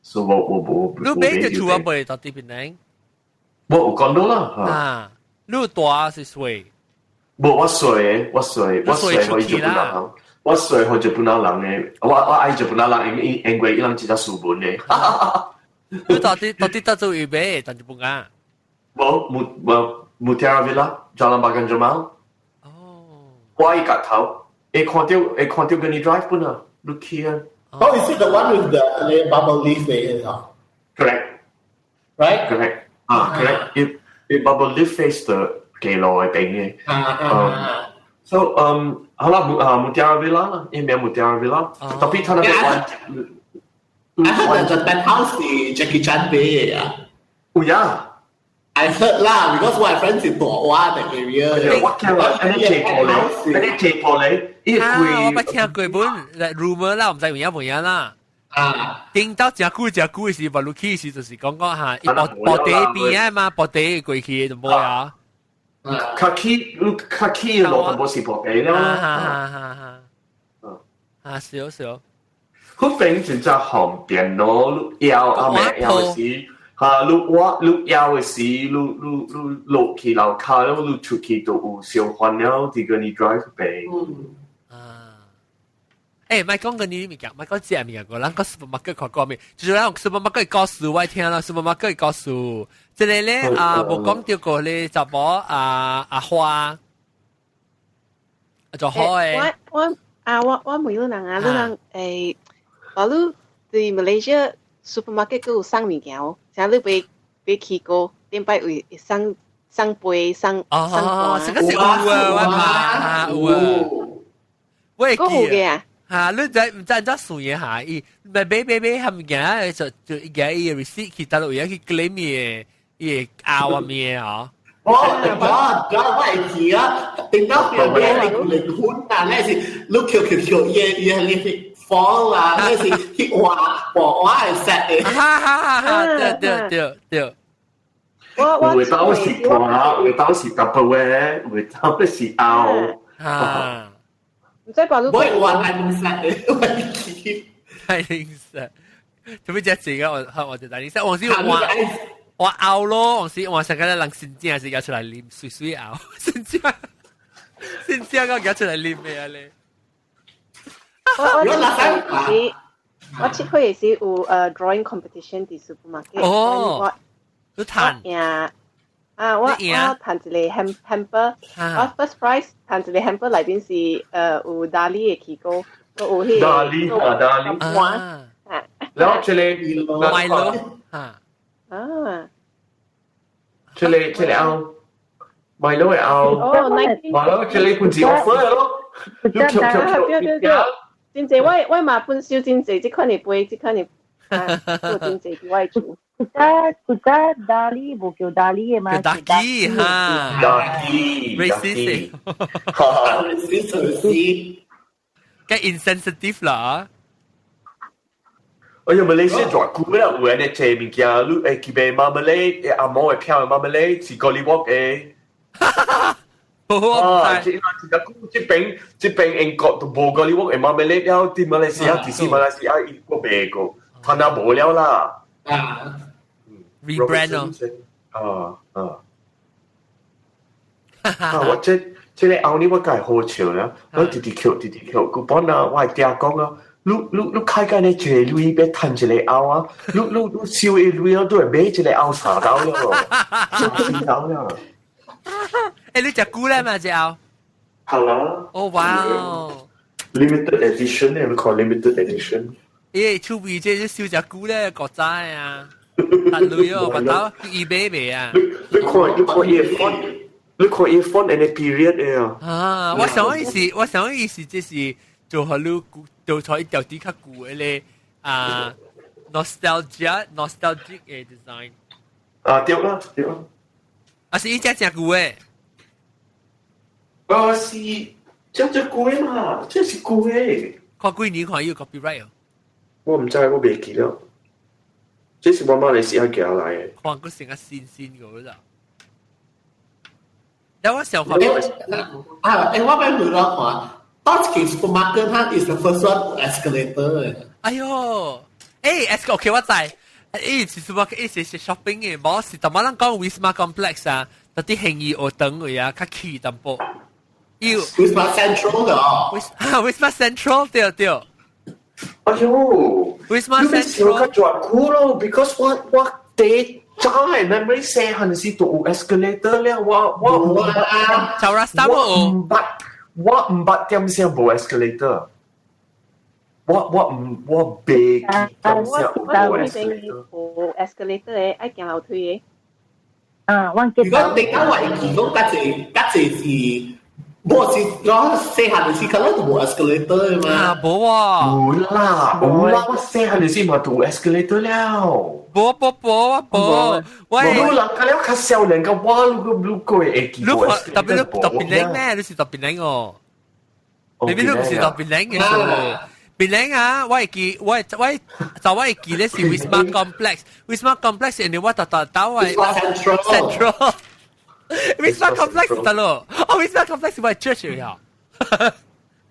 所以我無。你買隻厝啊？未到佇邊呢？我有講到啦。啊，你大是細？無，我細，我細，我細予日本人，我細予日本人嘅，我愛日本人，因為伊人真正斯文嘅。你到底得做預備？但日本啊？無，無 Mutiara Villa，Jalan Bagan Jermal。哦。我伊角頭，會看著 Gurney Drive 本啊，你去啊。 Oh, is it the one with the bubble leaf 嘅啊？Correct. Right? Correct. 啊，correct. It bubble leaf face 的街路嘅邊嘅。啊啊。 So 好啦，啊 Mutiara Villa 啦，伊名 Mutiara Villa。tapi 他那邊 I heard that the penthouse 是 Jackie Chan 買嘅啊。有呀。 I heard 啦，because 我 friend 是大灣嘅 area。我聽啦，你借過咧，你借過咧，伊貴。我捌聽過本 rumor 啦，毋知有影無影啦。啊！頂到誠久誠久嘅時，無入去時就是講講嚇，伊薄薄地邊啊嘛，薄地過去就無啊。較起，較起嘅路就無是薄地啦。哈哈哈哈！啊，是哦是哦。佢邊真正方便咯，你枵啊未枵時。嚇！你我你枵嘅時，你落去樓跤了，你出去就有小販了，佇 Gurney Drive 邊。啊！欸，莫講個你物件，莫講這物件個，咱講 supermarket 看過未？就是咱 supermarket 故事我聽啦，supermarket 故事。這個咧啊，無講著過咧，查某啊阿花，就好誒。我問你人啊，你人欸，我你佇 Malaysia supermarket 閣有送物件哦，像你袂袂去過，頂擺會送送杯送送哦，這個是有啊，我怕有啊，我會記啊。嚇！你知毋知按怎算嘅嚇？伊買買買買含物件，就伊個伊個 receipt 去佗落位去 claim 伊個伊個拗啊咩嗬？哦，我會記啊！頂到邊邊你離婚啊，你是你扣扣扣伊個伊個你 fall 啊，你是去換換換 set 的。哈哈哈！哈！對對對對。我有當是盤，有當是 Tupperware，有當是拗。啊！唔使白都。我會換大零食的，我會記。大零食，做咩只字嘅？我就大零食，我是換我拗咯，我是換成個人新正是夾出來啉，水水拗，新正新正個夾出來啉嘅咧。我7歲時有drawing competition 佇 supermarket。哦，你彈。贏啊，我趁一個 hamper，我 first prize 趁一個 hamper 內邊是有 Darlie 的氣糕，有彼個 Darlie 啊 Darlie 啊，然後這個 Milo 啊啊，這個後 Milo 的後，哦，Milo 這個本是 offer 咯，你扣扣扣，對對對，真濟我嘛本收真濟，這款的杯，這款的啊，做真濟佇我厝。古早古早 Darlie 無叫 Darlie 的嘛，叫 Ducky 哈，Ducky racist，哈，racist，嘅 insensitive 啦。哎呀，馬來西亞大久啦，有安尼濟物件，你會記得 marmalade，阿毛會飄的 marmalade 是 Golliwog 的。啊！這這這邊這邊英國都無 Golliwog 的 marmalade 了，佇馬來西亞，其實馬來西亞伊個賣過，他那無了啦。啊，rebrand 咯。啊啊！啊！我這這個後年我介好笑啦，我直直扣直直扣，古本啊，我會聽講啊。你你你開間咧一個鐳欲趁一個後啊，你你你收一個鐳啊，都會買一個後三刀了，三刀了。欸，你食久咧嘛？這後？好啦。哦哇哦！Limited edition 咧，你看 limited edition。欸，厝邊這收食久咧，國仔啊，趁鐳哦，白頭去 eBay 賣啊。你你看你看伊個 font，你看伊個 font 安尼 period 的啊。啊，我想意思，我想意思，這是做予你做出一條啲較舊的咧啊，nostalgia nostalgic 的 design。啊，對啦，對啦。啊，是伊隻真舊的。啊，是，這隻舊的嘛，這是舊的。看幾年看有 copyright 哦。我毋知，我袂記了。這是我馬來西亞寄來的。看個成個新新個啦。但我想看。啊，欸，我欲問我看。當一間 supermarket 它 is the first one escalator。哎喲，欸，escalator OK 我知，欸是 supermarket，欸是 shopping 的，無是淡薄人講 Wisma Complex 啊，特啲興義學堂位啊，較起淡薄。有 Wisma Central 的哦。 Wisma Central 對對。哎喲，Wisma Central 較大久咯，because 我我第早的 memory 細漢時都有 escalator 了，我我毋捌。就 Rasta 我毋捌。我毋捌點聲無 escalator，我我毋我袂記點聲無 escalator。無 escalator 的，愛行樓梯的。啊，我記如果你講話記講較濟較濟是，無是我細漢時可能都無 escalator 的嘛。啊，無啊。有啦，有啦，我細漢時嘛都有 escalator 了。無無無無，我你人家了較少年個我，你你個會記你特別你特別靚咩？你是特別靚哦。你邊都唔是特別靚嘅數。別靚啊！我會記，我我就我會記咧是 Wisma Complex，Wisma Complex 人哋我特特到我 Central。Wisma Complex 得咯，哦 Wisma Complex 我係 church 呀。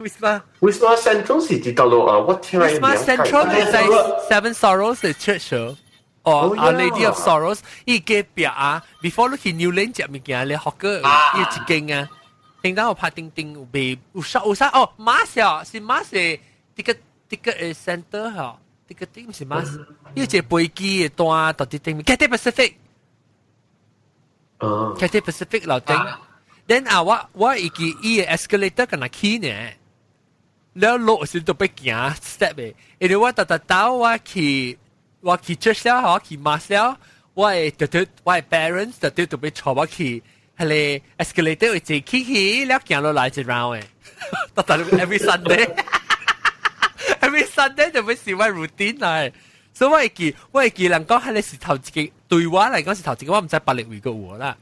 Wisma Wisma Central 是佇佗落啊？我聽 Wisma Central 係在 Seven Sorrows 嘅 church 哦，Our Lady of Sorrows，伊隔壁啊，before 你去 New Lane 食物件咧，學過伊一間啊，聽到我拍叮叮有賣有啥有啥哦，馬小是馬是這個這個誒 center 嗬，這個頂是馬，伊一個飛機的單到佇頂面，Cathay Pacific，哦，Cathay Pacific 樓頂，then 啊我我會記伊個 escalator 敢若起呢，了落時就欲行 step 的，因為我逐逐兜我去。我去 church 了，我去 mass 了，我的特特我的 parents 特特特別帶我去，彼个 escalator 會坐起去，了行落來一 round 的，逐逐 every Sunday，every Sunday 就欲是我 routine 來，所以我會記，我會記人講，彼个是頭一個，對我來講是頭一個，我毋知別个位閣有啦。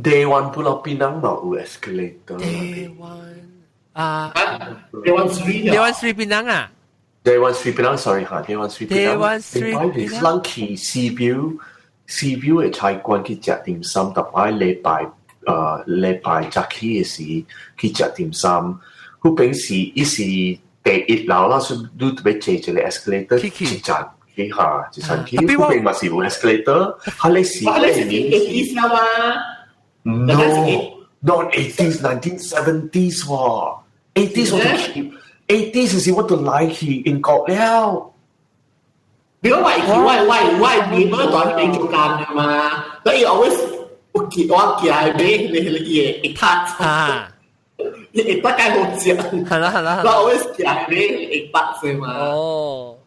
Dewan Pulau Pinang 嘛有 escalator。 Dewan 啊，Dewan Sri Dewan Sri Pinang 啊。 Dewan Sri Pinang sorry 哈，Dewan Sri Pinang。 Dewan Sri Pinang。咱去 Seaview Seaview 的菜館去食點心，逐擺禮拜禮拜早起的時去食點心，彼邊是伊是第一樓啦，所以你特別坐一個 escalator 一層去哈，一層去，彼邊嘛是有 escalator，彼个是彼个是 80s 啦嘛？No，not 80s, 1970s 喎，80s 我都去。80s 時我就來去英國了。你講我我我我你乜短邊做間嘅嘛？所以 always 有見我行買你你伊會塔啊，你會塔較好食。係啦係啦。我 always 行買會塔先嘛。哦，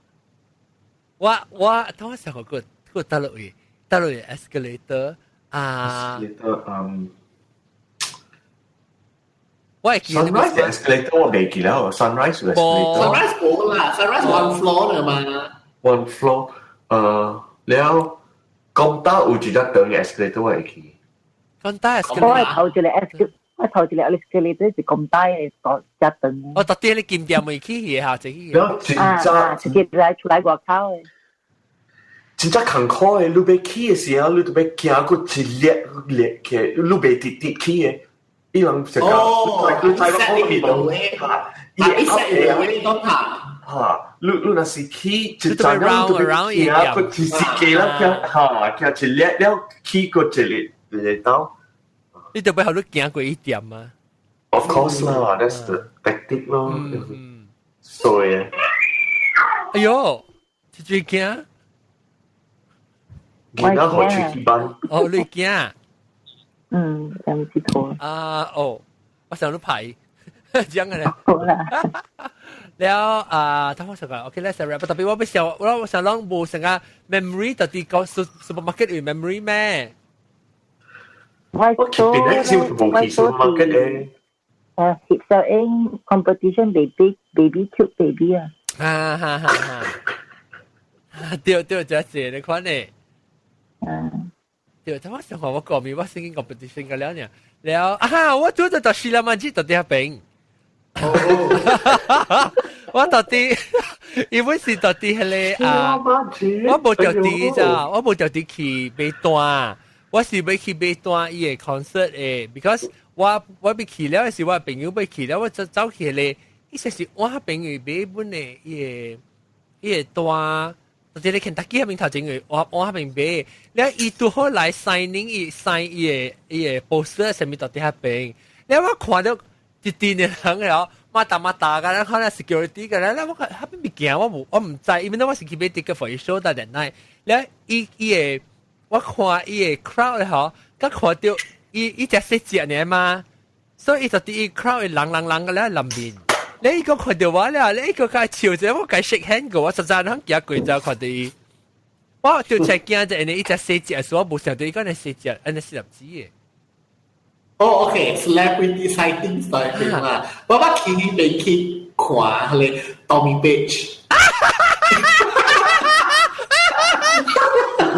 我當我想過過搭落去，搭落去 escalator 啊。 escalator 我會記得 Sunrise escalator 我未記得，Sunrise escalator。 Sunrise 冇啦，Sunrise one floor 嚟嘛。 One floor，了 Komtar 有一隻長嘅 escalator 我會記。 Komtar 我係頭一個 escalator，我頭一個 escalator 是咁大嘅個只長。我特啲你金店未去嘅嚇，這個。了真正直接來出來外口嘅。真正艱苦嘅，你欲起嘅時候，你就欲行過一列列嘅，你袂直直起嘅。伊人成哦，你知我講嘅，嚇，伊 set 嘅位當下。嚇，你若是起一陣，你就欲行過一時間啦，行嚇，行一列了起過一列一列到。你就欲予你行過一點啊？Of course 啦，that's the tactic 咯。所以，哎喲，這最驚。囡仔好出去班。哦，你驚？嗯，兩隻頭。啊哦，我想你排，這樣嘅咧。好啦。了啊，他我想講，OK，let's wrap。特別我欲想，我想講無成個 memory，特別講 supermarket 有 memory 咩？我做我去 supermarket 嘅。誒，攝影 competition baby baby cute baby 啊。哈哈哈！哈，對對，這是你看呢。嗯。對，他我想講我講咪我 singing competition 個了呢，了啊，我做咗到 Sheila Majid 到啲邊。我到底，因為是到底係咧啊，我無著佇咋，我無著佇去買單，我是欲去買單伊个 concert 的，because 我欲去了時，我朋友欲去了，我就走去咧，伊說是我朋友買本的伊個單。這個肯德基彼邊頭前個，我彼邊買，了伊拄好來 signing 伊 sign 伊個 poster 啥物到佇彼邊，了我看到一陣的人了，馬達馬達個，可能 security 個，了我看彼邊物件我無我毋知，因為我是去買 ticket for 伊 show 但係，了伊伊個我看伊個 crowd 吼，佮看到伊伊只細隻爾嘛，所以伊就佇伊 crowd 人人人個了內面。你個看到我了，你個共笑者，我共 shake hand 過，我實在通行過就看到伊，我就才驚就因為伊只細隻，所以我無想到伊講係細隻，按呢細粒子的。哦，OK，celebrity sightings 對嘛？我捌去彼邊去看彼个 Tommy Page。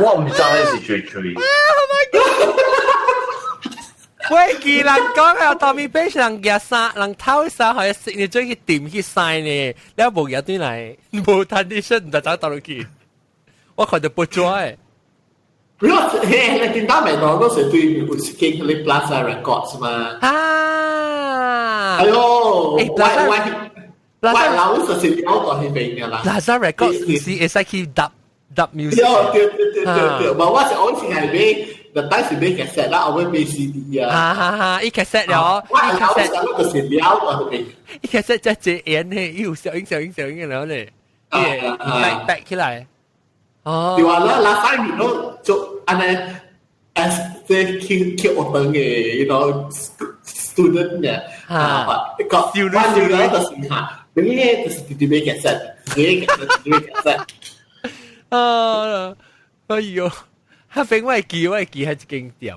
我毋知是誰誰。 Oh my god！喂，記人講啊，Tommy Page 人舉衫，人偷衫，可以食你做去店去曬呢，你無舉對來，無趁啲出，毋知走倒落去。我看到不抓誒。如果嘿，你見到未？我嗰時對面有一間彼个 Plaza Records 嘛。啊！哎喲，我老實是了到彼邊嘅啦。 Plaza Records 毋是會使去 dub dub music。對對對對對，無我是我是係買，就當時買 cassette 啦，後尾買 CD 啊。哈哈哈！伊 cassette 了，我老實就是了到彼邊。伊 cassette 只隻眼呢，伊有小影小影小影了咧，伊會 back back 起來。哦。對啊，啦啦三年都做按呢，as 即去去學堂嘅，you know student 嘅，啊，個我了就是嚇，你就是直接買 cassette，買 cassette，買 cassette。啊，哎喲，彼邊我會記彼一間店。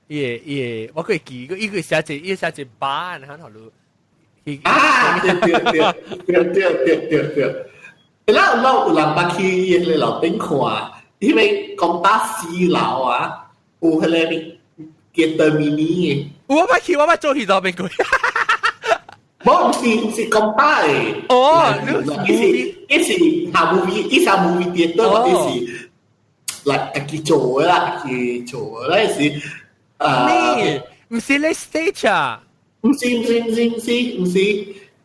伊個伊個，我閣會記，伊個寫一伊寫一班，可能你。啊，對對對對對對對對。咱有人捌去彼个樓頂看，因為講打四樓啊，有彼个 theatre mini 的。我捌去，我捌做去到邊過。無，毋是講打的。哦，伊是下 movie，伊是 movie theatre，伊是來家己做的啦，家己做的，咱是啊。毋是咧 stage 啊？毋是毋是毋是毋是毋是，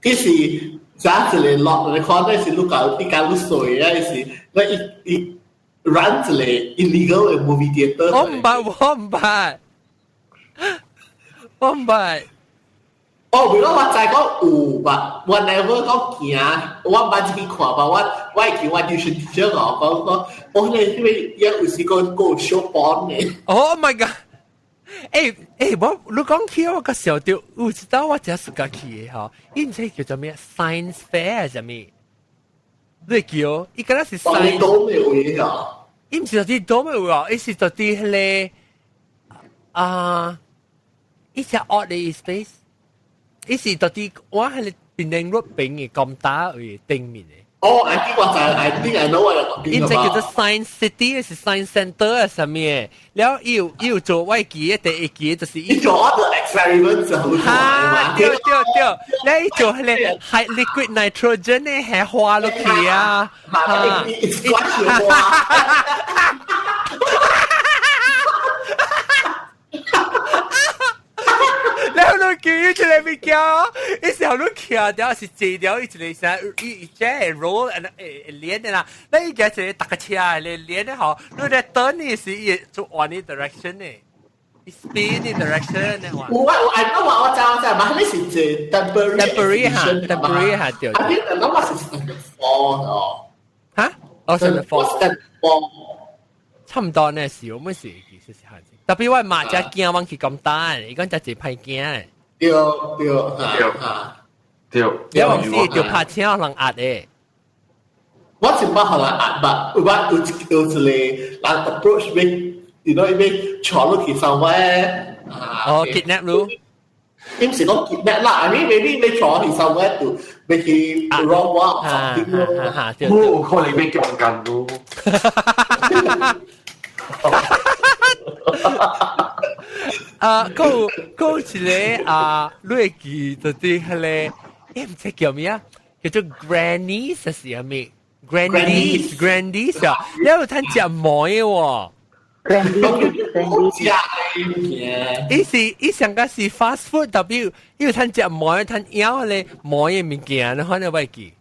伊是。早一个落你看那是你搞你搞你水啊，是那伊伊 run 一個 illegal 的 movie theater。我毋捌，我毋捌，我毋捌。哦，如果我知講有吧，我 never 講行，我捌去看吧，我會記我 tuition teacher 我講講，我咧因為有時個個小幫嘅。 Oh my god！我你講起我個時候就有一道我真係去的吼，伊毋知叫做咩 science fair 啥物？你會記哦？伊敢若是 science 都沒有嘢啊！伊毋是佇都沒有啊，伊是佇彼個啊，伊是 odd 的 space，伊是佇我彼個檳城 road 邊的 Komtar 位頂面的。哦，I think 我知，I think I know 我伊這叫做 Science City，是 Science Center 啊，啥物的？了伊有伊有做我記得第一記就是伊做我個 experiment 就好哈，對對對，了伊做彼個係 liquid nitrogen 的係化落去啊，哈，splash 花。了你叫伊一個物件，伊時候你徛掉是坐掉，伊一個啥，伊伊這 roll 連的啦，那伊個一個搭個車咧連的吼，你咧等你是伊做換你 direction 的，spin 的 direction 的話。有啊，我 I know 我知我知，嘛，彼是一 temporary temporary 哈，temporary 哈對。啊，你諗我是 standard four 哦。哈？哦，standard four。 standard four。差唔多呢時，我們是其實是閒。特別我媽只驚往去咁大，伊講只一歹驚。對對對對。你往時就拍車人壓的。我是捌予人壓吧，有捌有有一個人 approach me，you know，伊欲帶落去 somewhere。哦，kidnap 你？伊毋是講 kidnap 啦，I mean maybe 欲帶去 somewhere to 欲去 wrong 我 something 咯。冇可能欲強姦咯。啊，閣有一個啊，你會記得佇彼個，毋知叫咩啊？叫做 Granny 是啥物？Grandies Grandies 啊，你有通食糜喎。 Grandies，伊是伊上個是 fast food，特別伊有通食糜，通枵咧糜的物件，你可能會記。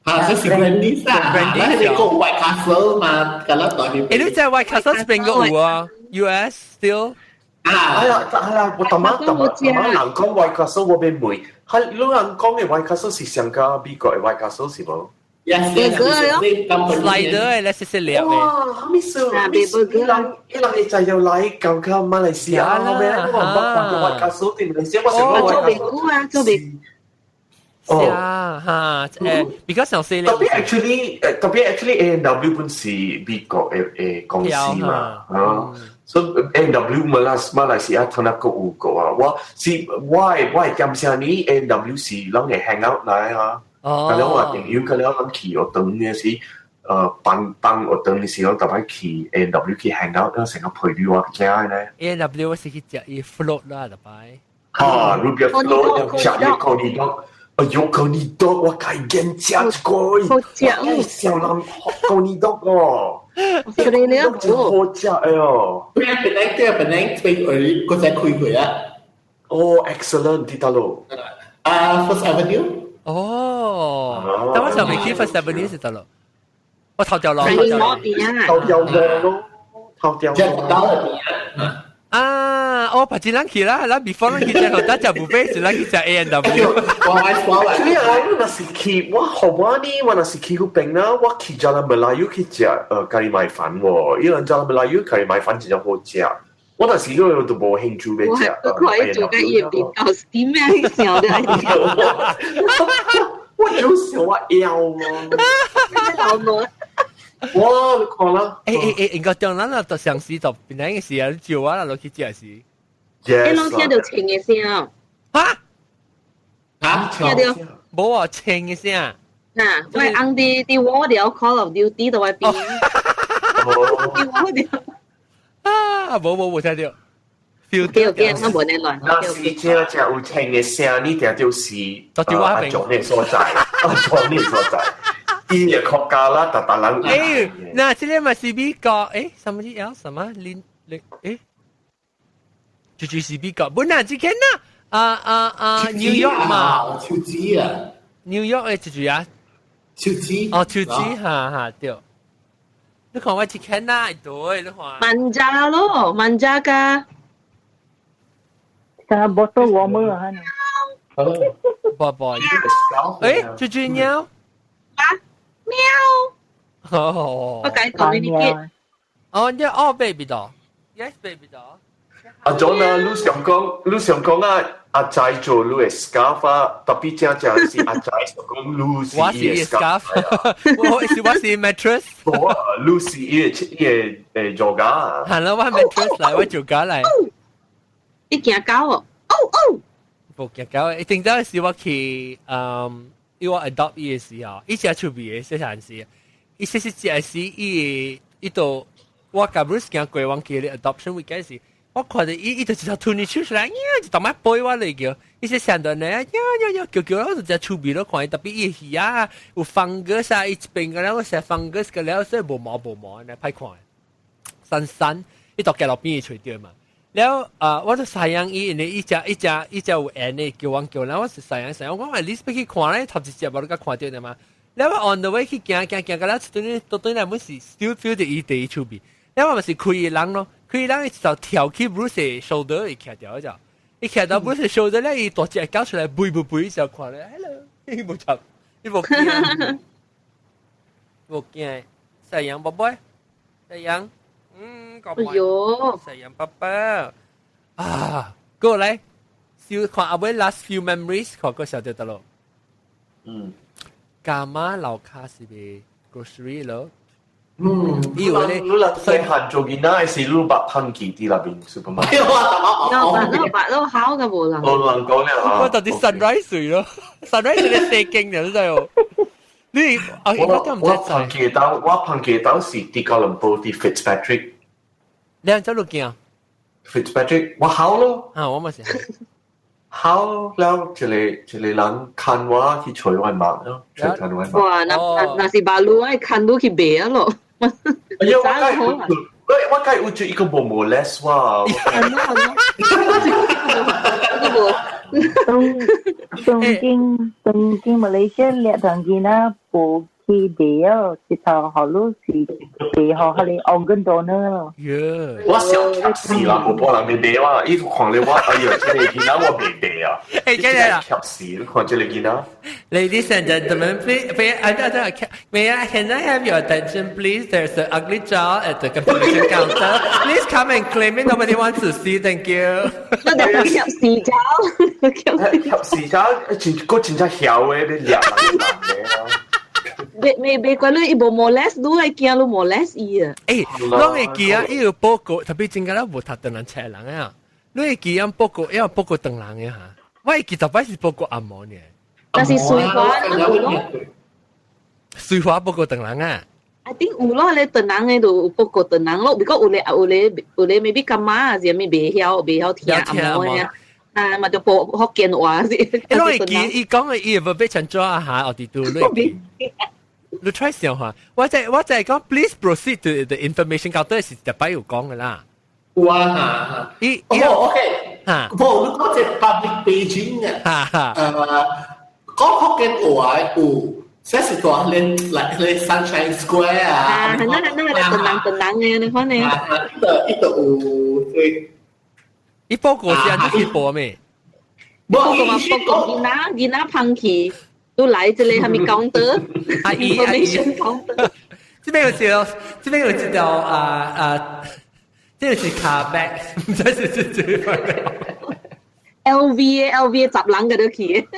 啊，這是 Grandies 啊，那係個 White Castle 嘛，咁樣代表。欸，你知 White Castle 邊個有啊？US still？啊，係啊，係啊，我頭晚頭晚頭晚人講 White Castle，我欲問，係你人講的 White Castle 是上加美國的 White Castle 是無？ Yes, yes, slider 咧，細細粒嘅。哇，啥物事？啥物事？伊人伊人會知要來到到馬來西亞咩？我毋捌看過 White Castle 佇馬來西亞，我想講 White 做袂久啊，做袂。哦，哈，比較詳細特別 actually，特別 actually A&W 本是美國的的公司嘛，啊，所以 A&W 馬來馬來西亞通那個有個啊，我是我的我的感謝你 A&W 是攏會 hang out 來啊，咁樣我朋友咁樣咱去學堂嘅時，放放學堂嘅時候，特別去 A&W 去 hang out，成個陪你我行咧。 A&W 我是去食伊 float 啦，特擺。哈，root beer float，食伊 coney dog。哎喲，coney dog，我開見食一個，好食，小人 coney dog 哦，食了了，真好食哎喲。本來對本來飛去，嗰隻開過啊。哦，excellent，佇佗落？啊，First Avenue。哦，但我上未去 First Avenue 是佗落？我頭條路，頭條路，頭條路咯，頭條路。啊！我白只咱去啦，咱 before 咱去食頭得食 buffet，是咱去食 A&W。我愛我愛。所以啊，我若是去，我予我呢，我若是去彼邊啦，我去 Jalan Melayu 去食咖喱米飯喎，因為 Jalan Melayu 咖喱米飯真正好食。我若是嗰個都無興趣欲食。我看伊做甲伊的面到是點樣想的？我就想我枵喎。老母。哇！你看啦，應該當咱啦，就上時就邊個時啊，招我啦落去食時。你攏聽著銃的聲。哈？嚇？聽著？無啊，銃的聲。啊，我翁佇佇我條 Call of Duty 佇我邊。佇我條。啊！無無無聽著。 OK OK，我無咧亂。若是聽正有銃的聲，你定就是阿將的所在，阿將的所在。伊個國家啦，逐逐人。那這個嘛是美國，什麼叫什麼林林？就是美國，本來這間啦，啊啊啊，New York 嘛，手指啊，New York 的就是啊，手指，哦，手指，哈哈對。你看我這間啦，對，你看。 Manja 咯，manja 噶。成個 bottle warmer 啊，寶寶，誒，豬豬貓，啊，喵，哦，我解 communicate。哦，你哦，baby doll，yes baby doll。阿 John 啊，你想講，你想講啊，阿仔做你嘅 scarf 啊，特別正正是阿仔想講你是我是伊嘅 scarf，我是 mattress。我啊，你是伊嘅瑜伽啊。係啦，我 mattress 嚟，我瑜伽嚟。你驚狗哦？哦哦。無驚狗，一定早時我去，伊我 adopt 伊嘅時候，伊食出味嘅細漢時，伊細細隻時，伊伊度我共 Bruce 行過往去 adoption weekend 時，我看到伊伊就一條吞入手出來，呀，就當擺背我嚟叫，伊說上到呢，呀呀呀，叫叫，我就只出味咯，看伊特別伊魚啊，有 fungus 啊，伊一邊個了，我食 fungus 個了，所以無毛無毛，呢歹看，散散，伊到街路邊會揣著嘛。了啊，我就赡養伊，因為伊只伊只伊只有緣的叫阮叫，然後我是赡養赡養，我講 at least 欲去看咧，頭一隻無你甲看著的嘛。了我 on the way 去行行行，到了對對對來，阮是 still feel 著伊佇伊厝邊。了我嘛是開伊人咯，開伊人伊就跳起 Bruce shoulder 伊徛掉就，伊徛到 Bruce shoulder 咧，伊大隻狗出來，背背背就看咧，hello，伊無插，伊無驚，無驚，赡養寶貝，赡養。嗯，哎喲，赡養寶寶啊，過來，小看阿尾 last few memories，看個小就得咯。伽馬樓卡是咪 grocery 咯？嗯，以為咧，你人細漢做囡仔是你捌噴記佇那邊 supermarket。我捌捌都好嘅無人。我人講了我到底 sunrise 水咯，sunrise 你四經嘅真係哦。你啊，我我噴記到，我噴記到是佇哥倫布佇 Fitzpatrick。你走路見啊？Fitzpatrick，我好咯。啊，我嘛是。好了，一個一個人牽我去揣我媽咯，揣牽我媽。哇，那那那是馬路愛牽你去賣啊咯。哎呀，我該我我該有一個無 molest 我。東東京東京馬來西亞兩堂見啦，無去賣哦，直頭好路是賣予彼个 organ donor 咯。我想夾死啦，無半人袂賣我，伊看咧我，哎呀，這個囡仔我袂賣啊！欸，真的啦，夾死，你看這個囡仔。 Ladies and gentlemen, please, may I, can I have your attention, please? There's an ugly child at the confirmation counter. Please come and claim it. Nobody wants to see. Thank you. 我哋夾死咗，夾死咗，真個真正曉的，你掠人嘅啊！未未未怪你，伊無 molest，你會驚你 molest 伊啊？欸，攏會記啊，伊有報告，特別真個咱無讀唐人冊人啊，你會記啊報告，要報告唐人嘅哈？我會記逐擺是報告紅毛呢。但是水華有咯，水華報告唐人啊？ I think 有咯，你唐人嘅就報告唐人咯，如果有咧有咧有咧，maybe 感覺啊，是咩袂曉袂曉聽紅毛嘅。啊，嘛就報福建話是。欸，攏會記，伊講嘅伊會變成怎啊哈？我哋都你你 try 想下，我在講，please proceed to the information counter 是特擺有講嘅啦。有啊，伊哦，OK，嚇，無你講這 public paging 啊，講福建話有，這是講連來咧 Sunshine Square 啊，啊，係那那那唐人唐人嘅，你看呢？伊度伊度有對，伊報告是按怎去報咩？報告嘛，報告囡仔囡仔芳去。都來這個係咪 counter？阿姨阿姨，這邊有一條，這邊有一條啊啊，這個是卡 bag，唔知是是這個。 LV LV 十人嘅都去。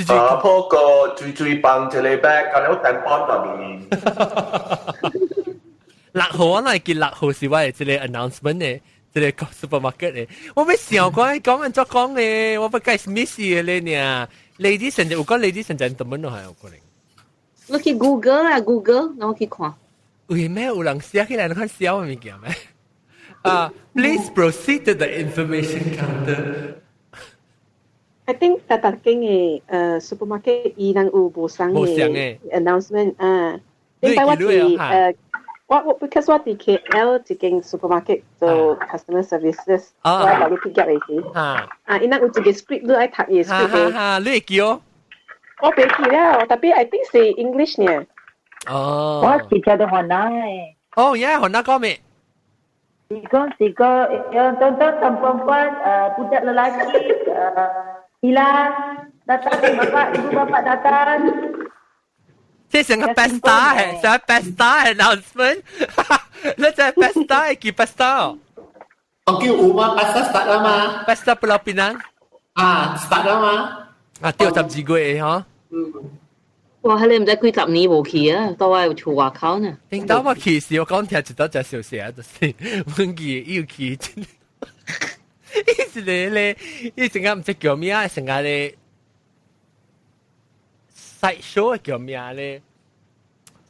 啊，破個最最棒一個 bag，咁樣單幫內面。 6號我乃記6號是我的這個 announcement 呢。這個 supermarket 咧，我欲想講講按怎講咧，我不該 miss 嘅咧呢。Ladies and 有講 ladies and gentlemen 都係有可能。我去 Google 啊，Google，我去看。為咩有人寫起來？你看寫物件咩？啊，please proceed to the information counter。 I think 逐逐間嘅supermarket 伊人有無相嘅 announcement 啊。頂擺我佇我 because 我佇 KL 一間 supermarket 做 customer services，我落去 pick up 嘅時，啊，伊人有一個 script，你愛讀伊 script 嘅。哈，你會記哦？我袂記了，特別 I think 是 English 呢。哦。我是聽到雲南嘅。哦，耶，雲南講咩？是講是講，yang tuan-tuan dan puan-puan, budak lelaki, sila datang, bapa, ibu bapa datang. 這成個 pesta 係，成個 pesta announcement，你這 pesta 叫 pesta。我叫有嘛，pesta start 啦嘛。 Pesta Pulau Pinang。啊，start 啦嘛。啊，對，12月嗬。嗯。哇！你毋知幾十年無去啊，到我厝外口呢。頂到我去時，我講聽一道隻小聲，就是阮記伊有去，伊是咧咧，伊成個毋知叫咩啊，成個咧 side show 叫咩咧？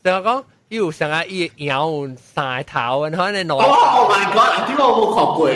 就講伊有成個伊搖三個頭，然後咧兩。 Oh my god！點解我冇看過？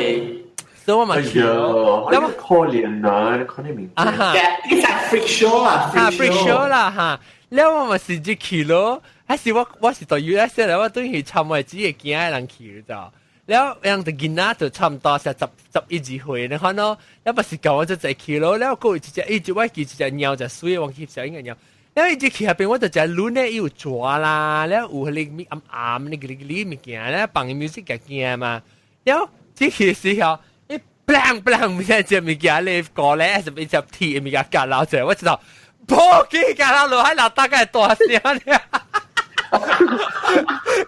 所以我嘛去。哎呀，可憐啊！你看你名。啊哈！呢係 freak show 啊，freak show 啦哈！了我嘛是只去咯，還是我是對 US 咧，我等於參我只個驚的人去就。了樣就囡仔就差唔多是十十一二歲，你看咯，了不是教我就在去咯，了閣有一隻，伊就我記一隻貓就水，忘記小應個貓。了伊只去下邊，我就食輪咧，伊有蛇啦，了有彼個暗暗那個個物件，了放 music 個驚嘛。了這去時候，伊 bang bang 物件隻物件咧過來，是一隻鐵物件夾落者，我知道，破機夾落落海落大概大聲咧。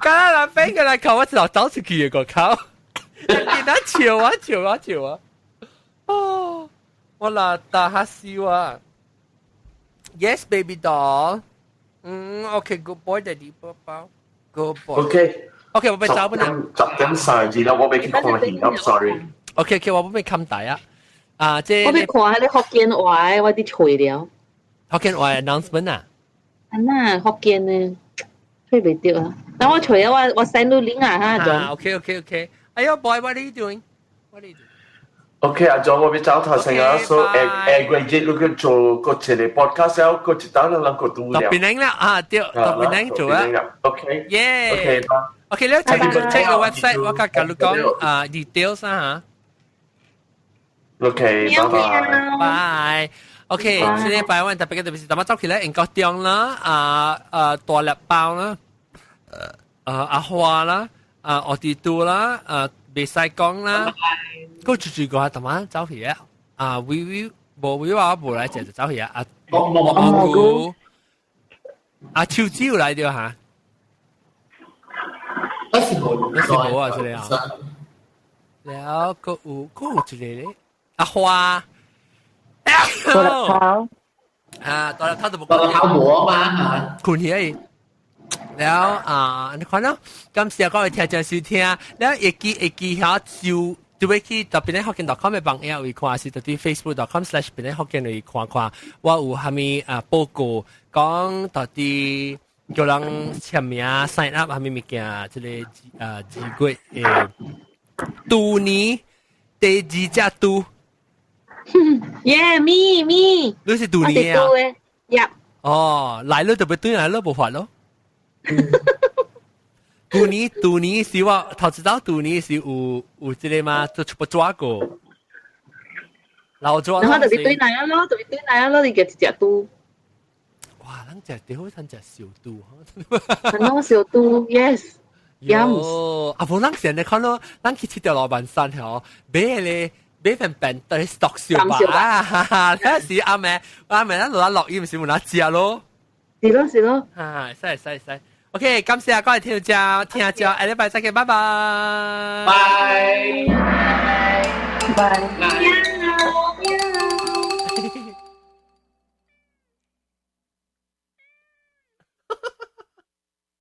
夾落飛過來靠，我知道走出去個靠，見他笑啊笑啊笑啊！哦，我來打下笑啊！Yes, baby doll. Okay, good boy, daddy, 寶寶。Good boy. Okay. Okay, 我被走不能。10點32啦，我未去看戲，I'm sorry. Okay, okay，我不被冚大啊。啊，這我欲看彼个福建話，我佇揣了。福建話 announcement 啊？啊那福建呢？揣袂著啊！等我揣啊，我 send 你 link 啊哈。啊，OK OK OK。哎呦，boy, what are you doing? What are you doing? OK，阿 John，我欲走頭先啊，所以下下個月你去做個一個 podcast 了，個一單人個拄了。特別靚啦，啊對，特別靚做啊。 OK。耶。 OK。 OK，你 check check 個 website，我甲你講啊 details 啊嚇。OK，拜拜。拜。OK，這禮拜我特別特別是，大家走起來英國中啦，啊啊大粒包啦，啊阿花啦，啊奧迪都啦，啊袂使講啦。個住住個大媽走去啊！啊，微微無微話無來食就走去啊！啊，蘑菇，啊，秋子有來著哈？我是無，你是無啊？這個啊？了，閣有閣有一個咧，阿花，大粒頭，啊，大粒頭就無，大粒頭無啊嘛，困起來。了啊，你看咯，感謝各位聽眾收聽，了會記會記下就。就會去特別咧福建 .com 的網頁位看，是佇 facebook.com/ 別咧福建位看看，我有蝦米啊報告講到底叫人簽名 sign up 蝦米物件，這個啊2月的豬年第二隻豬。 Yeah, me me。你是豬年啊？ Yep。哦，來了就欲轉來了，無法咯。舊年舊年是我頭一道舊年是有有這個嘛，就出不抓過，老抓。然後就是對來啊咯，就是對來啊咯，你嘅一隻豬。哇，咱食最好趁食小豬。很多小豬，yes。喲，啊無咱現在看咯，咱去佚佗老板山吼，買咧買份便當 stock 小吧，啊哈哈，那時阿妹阿妹咱落落雨，毋是有哪食咯？是咯是咯。啊，使使使。OK，感謝各位聽眾，聽眾，下禮拜再見，拜拜。拜拜。拜。